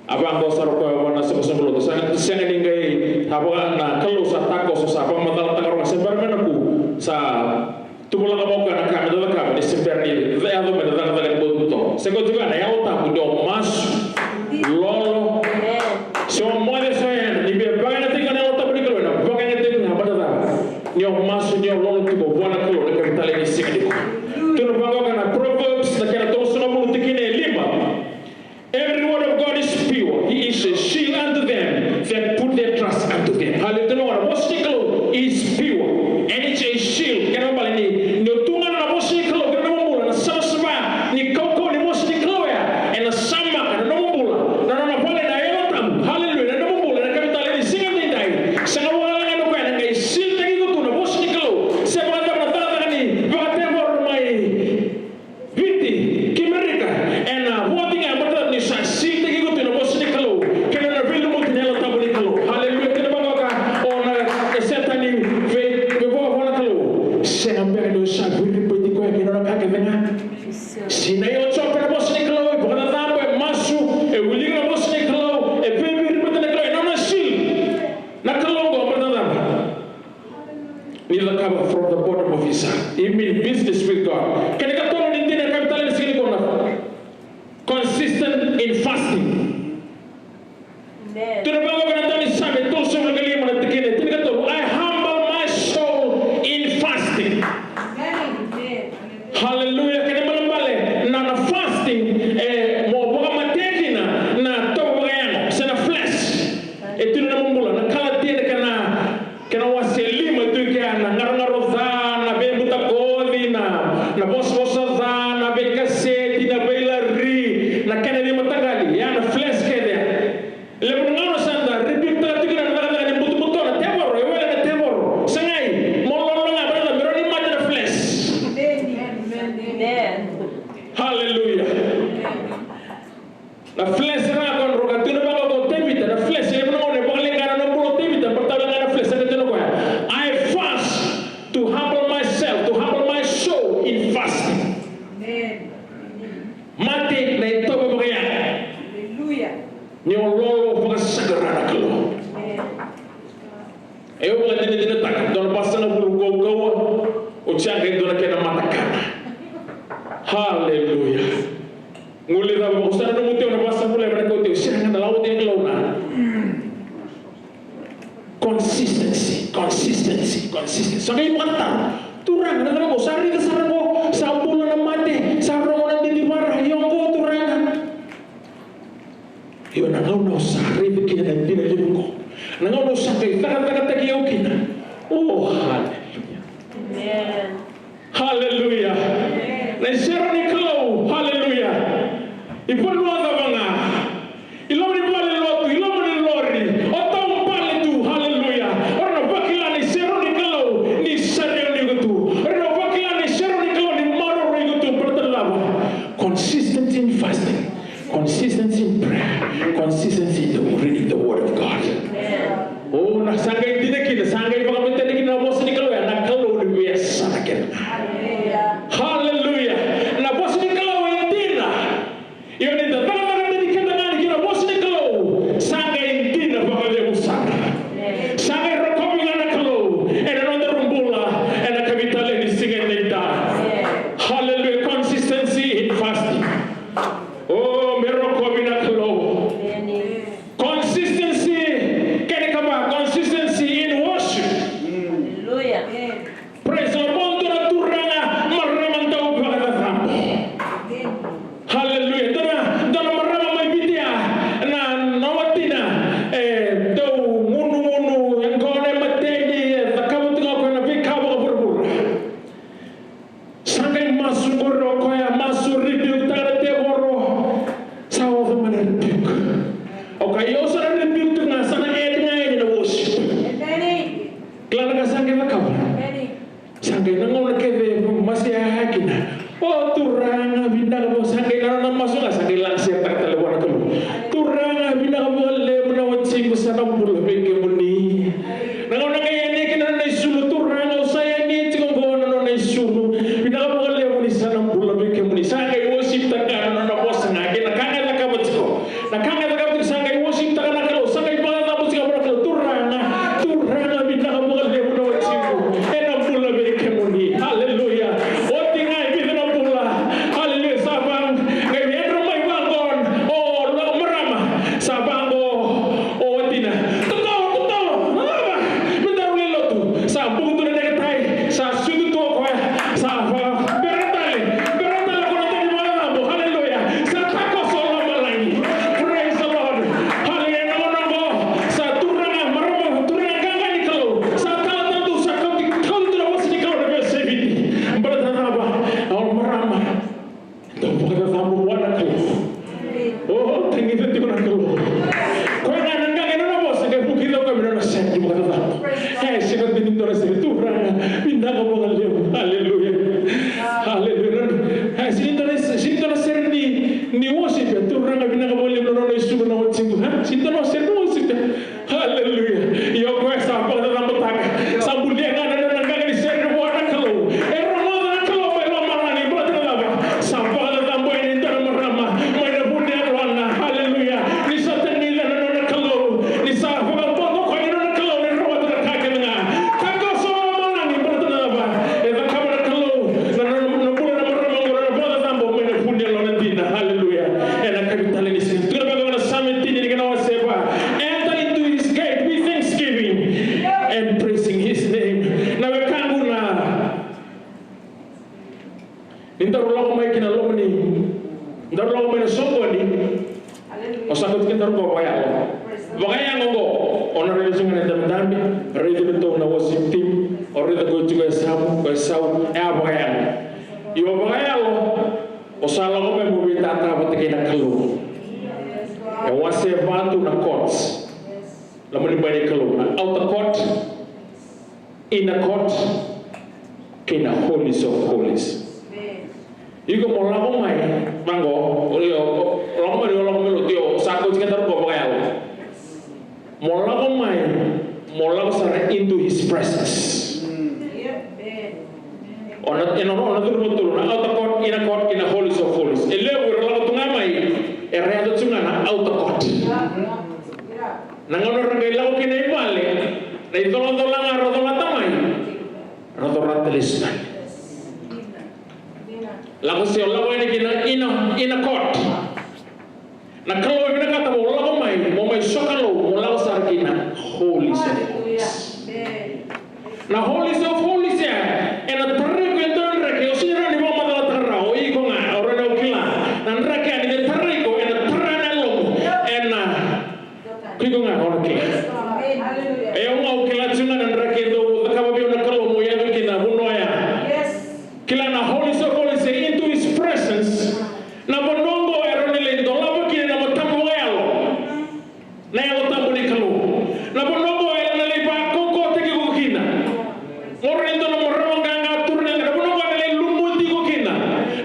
A vaqo sara o koya vua na soqosoqo lotu. Sa sega ni qai, a vaka na Kalou sa takoso, sa vakamacalataka o koya, se bera me na ku, sa tuvalaka mai o koya na ka me da cakava, ni se bera ni yaco mai na cakacaka ni butobuto. Se ko tiko ga na Yalo Tabu, ni o masu, lolo. Se o moce, se o yadra, ni via vakayagataki iko na Yalo Tabu ni Kalou, ena vakayagataki iko ga, baleta ni o masu, ni o lolo tiko vua na Kalou ena ikavitu ni siga nikua. Tukuna vaqo na Proverbs, na kena tolusagavulu, tikina e lima. Every word of God is pure. He is a shield unto them that put their trust unto them. Hallelujah. Na vosa ni Kalou is pure. And it's a shield. Kena ibalebale ni, ni o tu ga na vosa ni Kalou, kena nomu bula, na savasava ni kaukauwa ni vosa ni Kalou ya, ena samaka na nomu bula, na nona vale na Yalo Tabu. Hallelujah. Na nomu bula, ena ikavitu ni siga edaidai. Sega walega ni o koya ena qai shield-taki iko tu na vosa ni Kalou. Se vakacava na cakacaka ni vakatevoro mai Viti kei Merika, ena vo tiko ga, baleta ni sa shield-taki iko tu na vosa ni Kalou kei na veilumuti ni Yalo Tabu ni Kalou. Hallelujah. Kena ibalebale o na, e Setani vei, veivovo na Kalou. Sega beka ni o sa veiripati koya kei na nona ka kece ga. Sinai o Jope na vosa ni Kalou, e vakacacabo, e masu, e wilika na vosa ni Kalou, e veiveiripati na Kalou, e nona shield. Na Kalou qo, baleta na cava? Ni cakava from the bottom of his heart. He mean business with God. Kena ikatolu ni dina ena ikavitu ni siga nikua, na consistent in fasting. Amen. Tukuna vaqo na daunisame tolusagavulu ka lima na tikina e tinikatolu: I humble my soul in fasting. Amen. Hallelujah. Kena ibalebale na, na fasting, e, mo vakamatea kina na itovo vakayago, se na flesh. E tu ena nomu bula, na Kalatia na kena, kena wase lima, e tu kina na garogaro ca, na veibutakoci, na, na vosavosa ca, na veikaseti, na veilari, na kena veimataqali, ya na flesh kece. Levu na gauna sa da rebuke-taka tiko na cakacaka ni butobuto, na tevoro, e wele na tevoro. Sagai, mo lolo ga, baleta me rawa ni mate na flesh. Amen. Hallelujah. Na flesh ga ko na roka. Tukuna vaqo o Tevita, na flesh, levu na gauna e vakaleqa na bula o Tevita, baleta ga na flesh, e tukuna o koya, I fast to humble myself, to humble my soul in fasting. Amen. Mate na itovo vakayago. Hallelujah. Ni o lolo vakasaqara na Kalou. Amen. E, au vakadinadinataka, dua na vasagavulu kaukauwa, oti ya qai dua na kena matakana. Hallelujah. Gole cava, au sa na nomu teu na vasagavulu, e vaka na kau teu, sega na lavo teu na Kalou na. Consistency, consistency, consistency. Sa qai vakataro. Turaga, na cava qo, sa raica sara qo, sa bula na mate, sa rogo na didivara, io qo, Turaga. Io, na gauna au sa raica kina na dina levu qo, na gauna au sa qai cakacakataki au kina. Oh, hallelujah. Amen. Hallelujah. Amen. Na isere ni Kalou, hallelujah. I vanua cava ga, i loma ni valenilotu, i loma ni lori, o taubale tu, hallelujah. O ira na vakila na isere ni Kalou ni sa rairai iko tu. O ira na vakila na isere ni Kalou ni maroroi iko tu, baleta na cava? Consistency in fasting. Consistency in prayer, consistency in the, reading the word of God. O, na sa qai dina kina, sa qai vakamatanataki kina na vosa ni Kalou, ya na Kalou ni veiyasana kece. Hallelujah. Na vosa ni Kalou e dina. Io, ni da Qai na gauna kece masia kina. O Turaga, vinaka vou, sa qai na nona masu ga, sa qai laga sere tale vua na Kalou. Turaga, vinaka vakalevu na watiqu sa na bula vei kemuni. Na gauna qai yani kina na nona isulu, Turaga, au sa yani tiko qo na nona isulu. Vinaka vakalevu ni sa na bula vei kemuni. Sa qai worship taka ga na nona vosa ga, kei na ka ga e cakava tiko. Na ka ga e cakava tiko, sa qai worship taka na Kalou, sa qai vakacabo tiko vua na Kalou, Turaga, Turaga, vinaka vakalevu na watiqu, ena bula vei kemuni. Haleluya. Oti ga e vica na vula. Haleluya. Sa va, qai yadra mai vaqo o marama. Sa vaqo o watina. Totolo, totolo. Marama, me daru lai lotu. Sa buku tu na necktie. Sa sucu tu o koya. Sa va, bera tale. Bera tale ko na tani vakacabo. Haleluya. Sa takoso lomalagi. Praise the Lord. Haleluya. Na gauna qo sa turaga, marama, turaga qaqa ni Kalou. Sa tala tale tu, sa kauti, kauti tu na vosa ni Kalou na veiyasai Viti. Baleta na cava? Au marama. Dau vakacacabo vua na Kalou. O, tagica tiko na Kalou. Koya ga na qaqa ena nona vosa, qai vuki cau ka me nona sere ni vakacacabo. E, sega ni dua na sere, Turaga, vinaka vakalevu. Haleluya. Haleluya. E, sega ni dua na, sega ni dua na sere ni, ni worship, Turaga, vinaka vakalevu na nona isulu na watiqu. Ha? Sega ni dua na sere ni worship. Haleluya. Io, o koya sa vakacacabotaka. Sa bulia ga na nona qaqa ni sere vua na Kalou. E rogoca na Kalou mai lomalagi, baleta na cava? Sa vakacacabo yani e dua na marama mai na vu ni yalona. Haleluya. Ni sa tagica na nona Kalou, ni sa vakabauta o koya na nona Kalou, ni rawata na ka kece ga. Takoso lomalagi, baleta na cava? E cakava na Kalou na, na, na bula na marama oqo, na vakacacabo mai na vu ni yalona dina. Haleluya. Ena kavi tale ni siga. Tukuna vaqo na Same tini ni kena wase va. Enter into his gate with thanksgiving and praising his name. Na wekaqu, na ni daru lako mai ki na loma ni, daru lako mai na soqoni, o sa kauti kedaru qo vakayalo. Vakayago qo, o na raica tiko ga na idabedabe, raici iratou na worship team, o raica qo tiko e sau, qo e sau, e a vakayago. Io vakayalo, o sa lako mai mo veitata vata kei na Kalou. E wase va tu na courts. Loma ni bai ni Kalou, na outer court, inner court, kei na holies of holies. Iko mo lako mai, vaqo, o, o, o lako mai, o lako mai lotu, o sa kauti kedaru qo vakayalo. Mo lako mai, mo lako sara into his presence. O na, e na, o na curu mo tolu, na outer court, inner court, kei na holies of holies. E levu era lako tu ga mai, era yaco tu ga na outer court. Na gauna ra qai lako kina i vale, na icolacola ga ra colata mai, ra cora tale lesu tale. Lako se o lako yani kina inner, inner court. Na Kalou e vinakata mo lako mai, mo mai sokalou, mo lako sara kina holies of holies. Na holies of holies ya, ena tarai iko e dua na draki, o sega ni vakamacalataka rawa, o iko ga, o rawa ni o kila. Na draki ya, ni tarai iko, ena tara na yalomu, ena Ko iko ga o na kila. E, au ga au kila tiko ga na draki e dau cakava vei au na Kalou meu yaco kina vanua ya. Kila na holies of holies, into his presence. Na vanua oqo e rawa ni lai dolava kina na matamu vakayalo. Na Yalo Tabu ni Kalou. Na vanua oqo e rawa ni lai vakaukauwataki iko kina. Mo raica na marama qaqa, turaga, na vanua qo ena lai lumuti iko kina.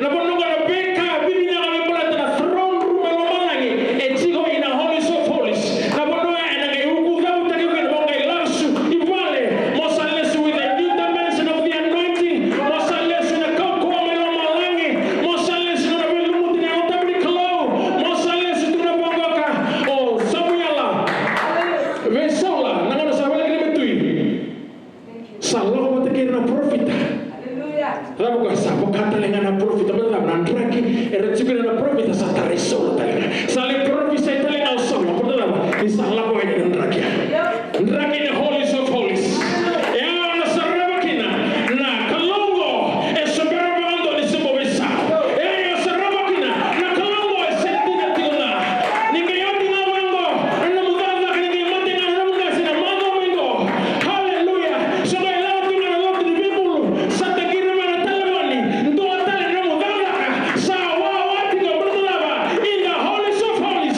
Na vanua qo na veika vinivinaka me baleta na throne room e lomalagi e tiko ina holies of holies. Na vanua ena qai ukucavutaki iko kina mo qai lasu i vale. Mo sa lesu with a new dimension of the anointing. Mo sa lesu na kaukauwa mai lomalagi. Mo sa lesu na veilumuti ni Yalo Tabu ni Kalou. Mo sa lesu tu na vaqoka o Samuela. Vei Saula, na gauna sa voleka ni matui. Sa lako vata kei ira na parofita. Cava koya, sa vaka tale ga na parofita, baleta na draki era tiko kina na parofita sa tarai Saula tale ga. Sa lai parofisai tale ga o Saula, baleta cava, ni sa lako yani na draki. Draki na holies of holies. E a na sarava kina na Kalou oqo e sobera vakadua ni se bau veisau. E a na sarava kina na Kalou oqo e se dina tiko ga. Ni qai oti ga vaqo na nomu cakacaka, ni qai mate ga na nomu qase na macawa mai qo. Haleluya. Sa qai lako tu ga na lotu ni veibulu. Sa takiri mai na talevoni. Dua tale na nomu cakacaka. Sa wawa tiko, baleta cava? In the holies of holies.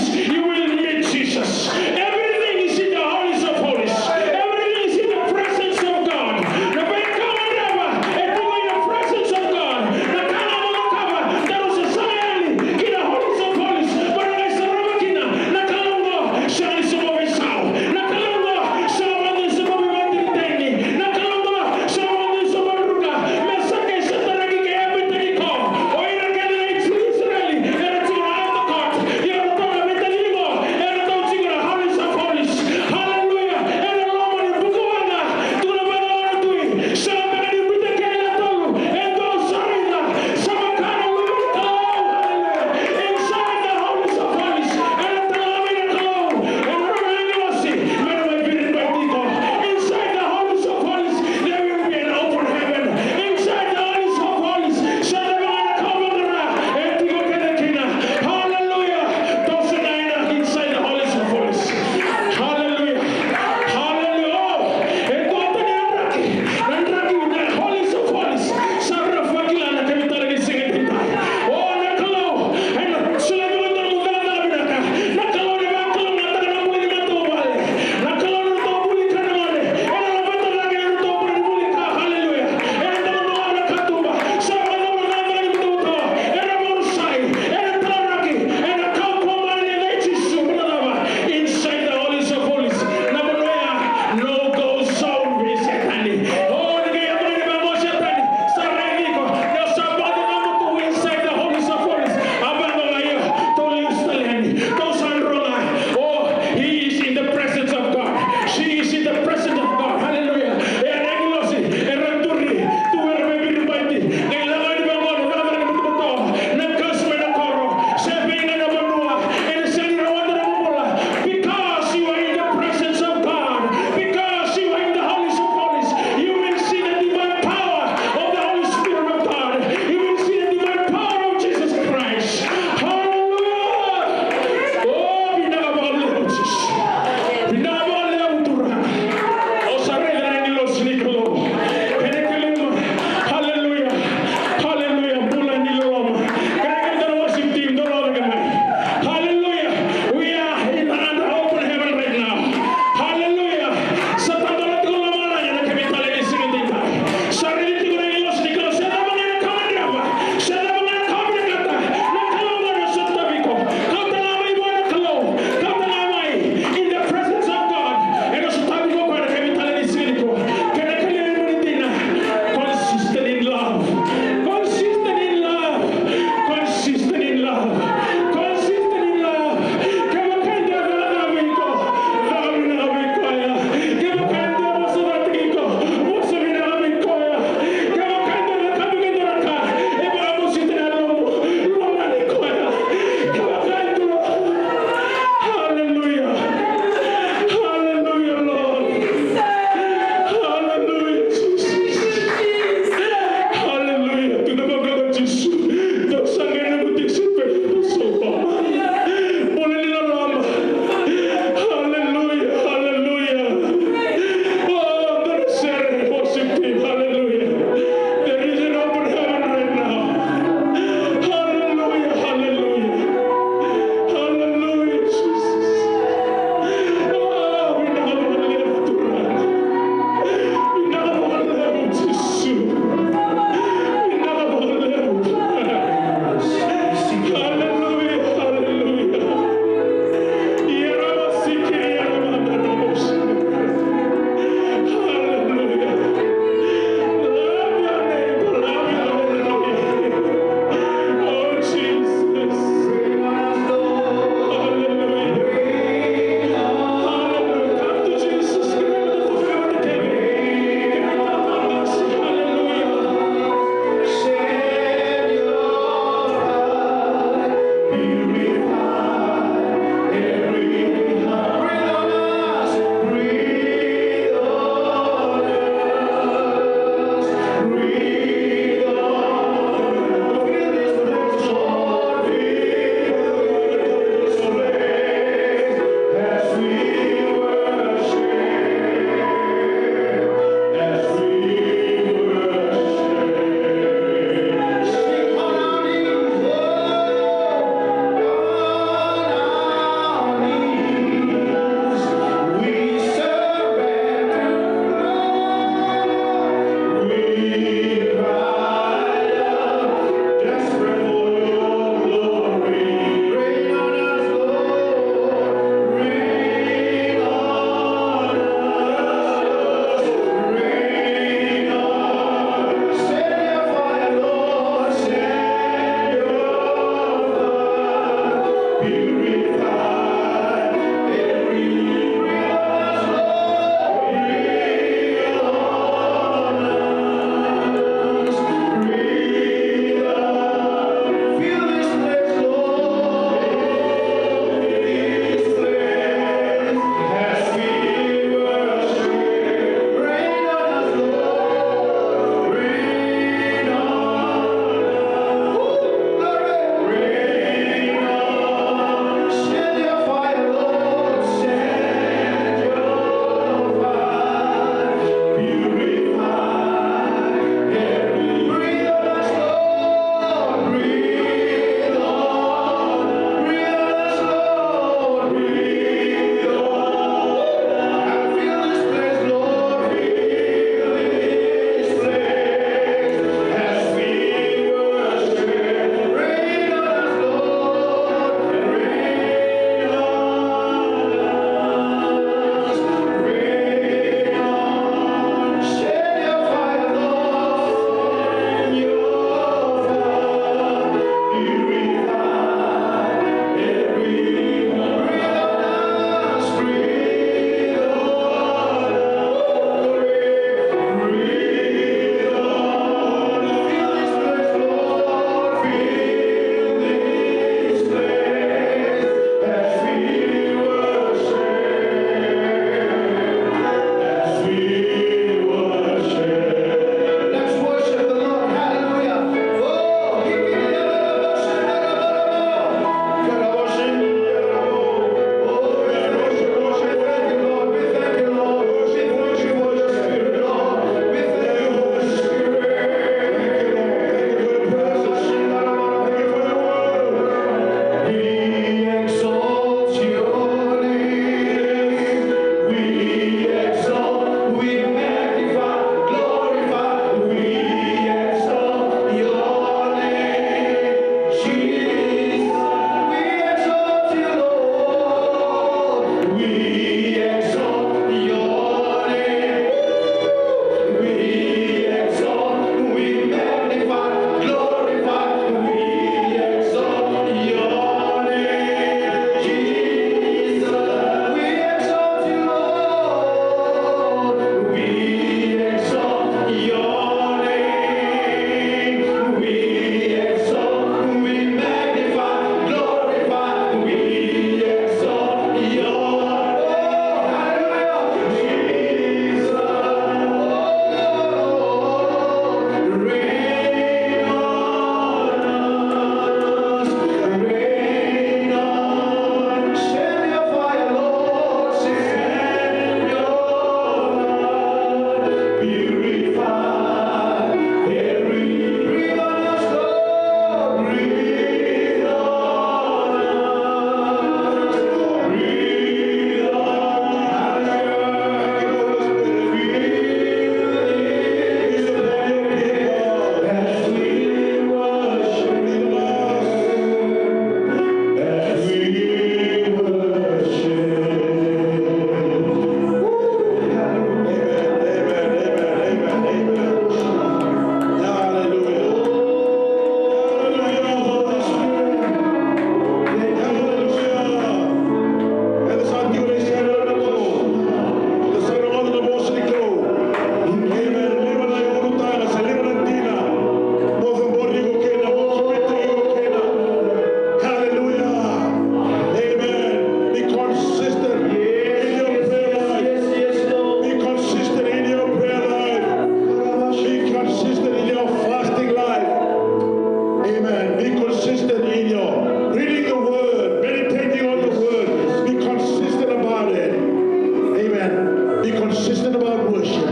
consistent about worship.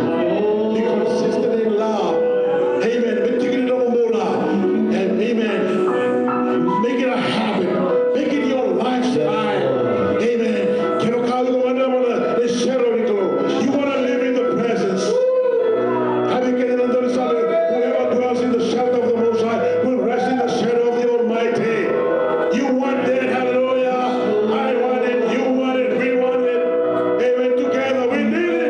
Be consistent in love. Amen. Me tiki ni nomu bula. And amen. Make it a habit. Make it your lifestyle. Amen. Kevaka o iko gadreva na shelter ni Kalou, you want to live in the presence. Kaya vei keda na daunisame, whoever dwells in the shelter of the Most High will rest in the shadow of the Almighty. You want that, hallelujah. I want it, you want it, we want it. Amen. Together we need it.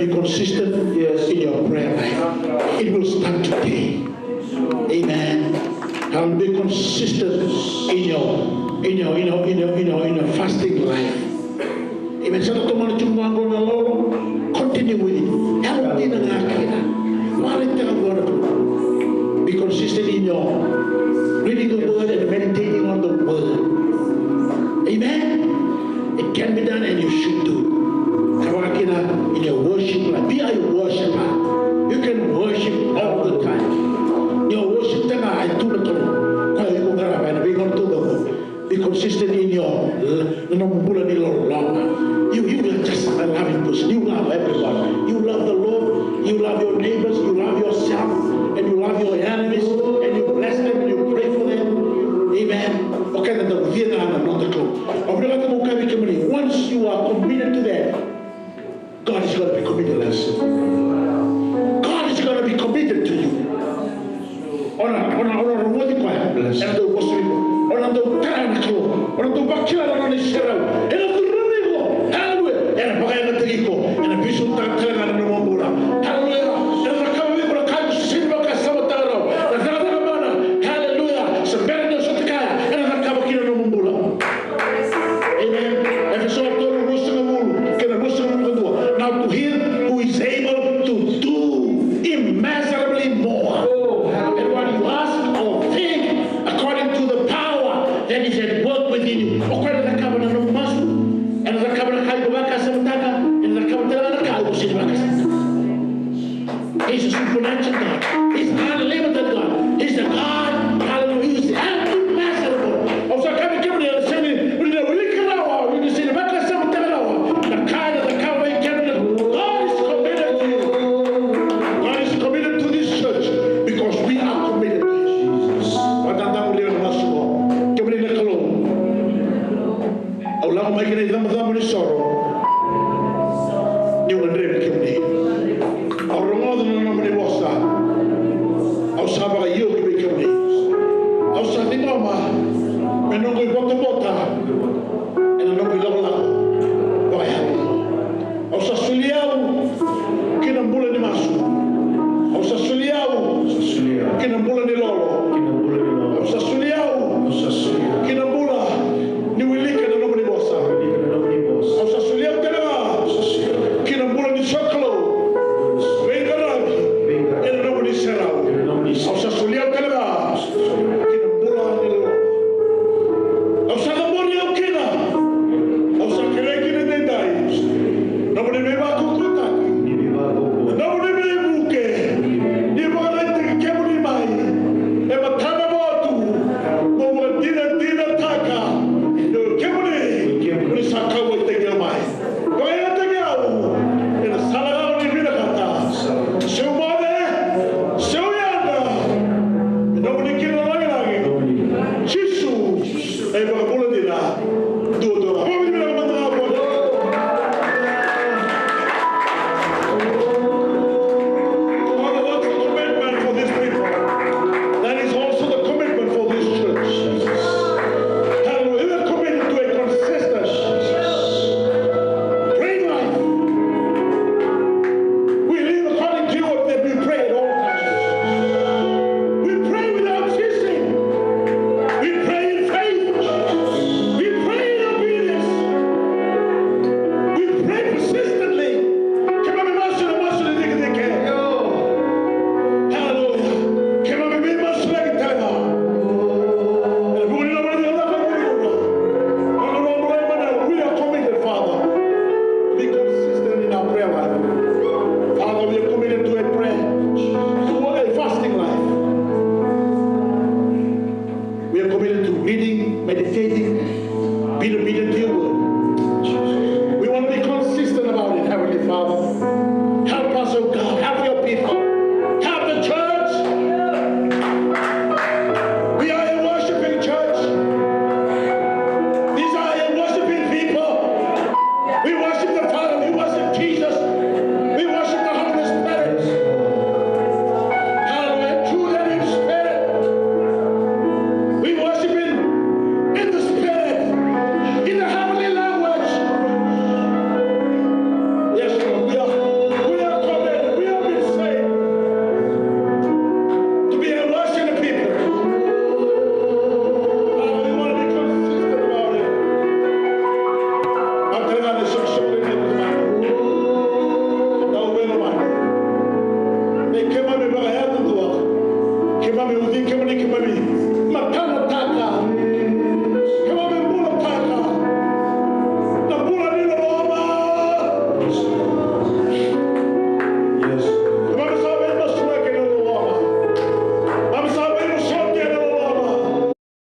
Be consistent, yes, in your prayer life. It will start today. Amen. I'll be consistent in your, in your, in your, in your, in your, in your fasting life. Amen. Sa na tomana tiko ga qo na lolo. Continue with it. Yaco dina ga kina. Varaitaka vua na Kalou. Be consistent in your reading the word and meditating on the word. Amen. It can be done and you should do. Ka vaka kina in your worship life. Be a worshiper. You can worship all the time. Ni o worship taka, e tu na Kalou. Koya iko qarava ena veigauna taucoko. Be consistent in your l-, na nomu bula ni loloma. You, you are just a loving person. You love everybody. You love the Lord. You love your neighbors. You love yourself. And you love your enemies. And you bless them. And you pray for them. Amen. Okay, na dau via na, na noda Kalou. Au vinakata meu kaya vei kemuni, once you are committed to that, God is gonna be committed also. God is gonna be committed to you. O na, o na, o na rogoci koya. Bless. Ena dau vosa vei iko. O na dau tara na Kalou. O na dau vakila na nona iserau. Ena curuma iko. Hallelujah. Ena vakayagataki iko. Ena veisautaka tale ga na nomu bula. Hallelujah. Ena cakava vei iko na ka iko sega ni vakasamataka rawa. Na cakacaka mana. Hallelujah. Se bera ni o sota kaya. Ena cakava kina na nomu bula. Amen. Efeso tolu, ruasagavulu kei na ruasagavulu ka dua. Now to him who is able to do immeasurably more than what you ask or think, according to the power that is at work within you. O koya ena cakava na nomu masu, ena cakava na ka iko vakasamataka, ena cakava tale ga na ka iko sega ni vakasamataka. He's a supernatural God. He's an unlimited God. He's the God, hallelujah, who is unmeasurable. Au sa kaya vei kemuni, ena sega ni, ni na wilika rawa, ni na sega ni vakasamataka rawa na ka ena cakava vei kemuni. God is committed to you. God is committed to this church because we are committed to Jesus. Vakadodonu, masu. Kemuni na Kalou. Au lako mai ki na icabocabo ni soro. Niu gadrevi kemuni. Au rogoca na nomuni vosa. Au sa vakaio ki vei kemuni. Au sa ciqoma me noqu ivotavota ena noqu ilakolako vakayago. Au sa soli au ki na bula ni masu. Au sa soli au ki na bula ni lolo. Au sa soli au ki na bula ni wilika na nomuni vosa. Au sa soli au tale ga ki na bula ni sokalou. Veiqaravi ena nomuni serau. Au sa soli au tale ga ki na bula ni lolo. Au sa cabori au kina Ni kemuni, kemuni matanataka. Keimami bulataka na bula ni loloma. Yes.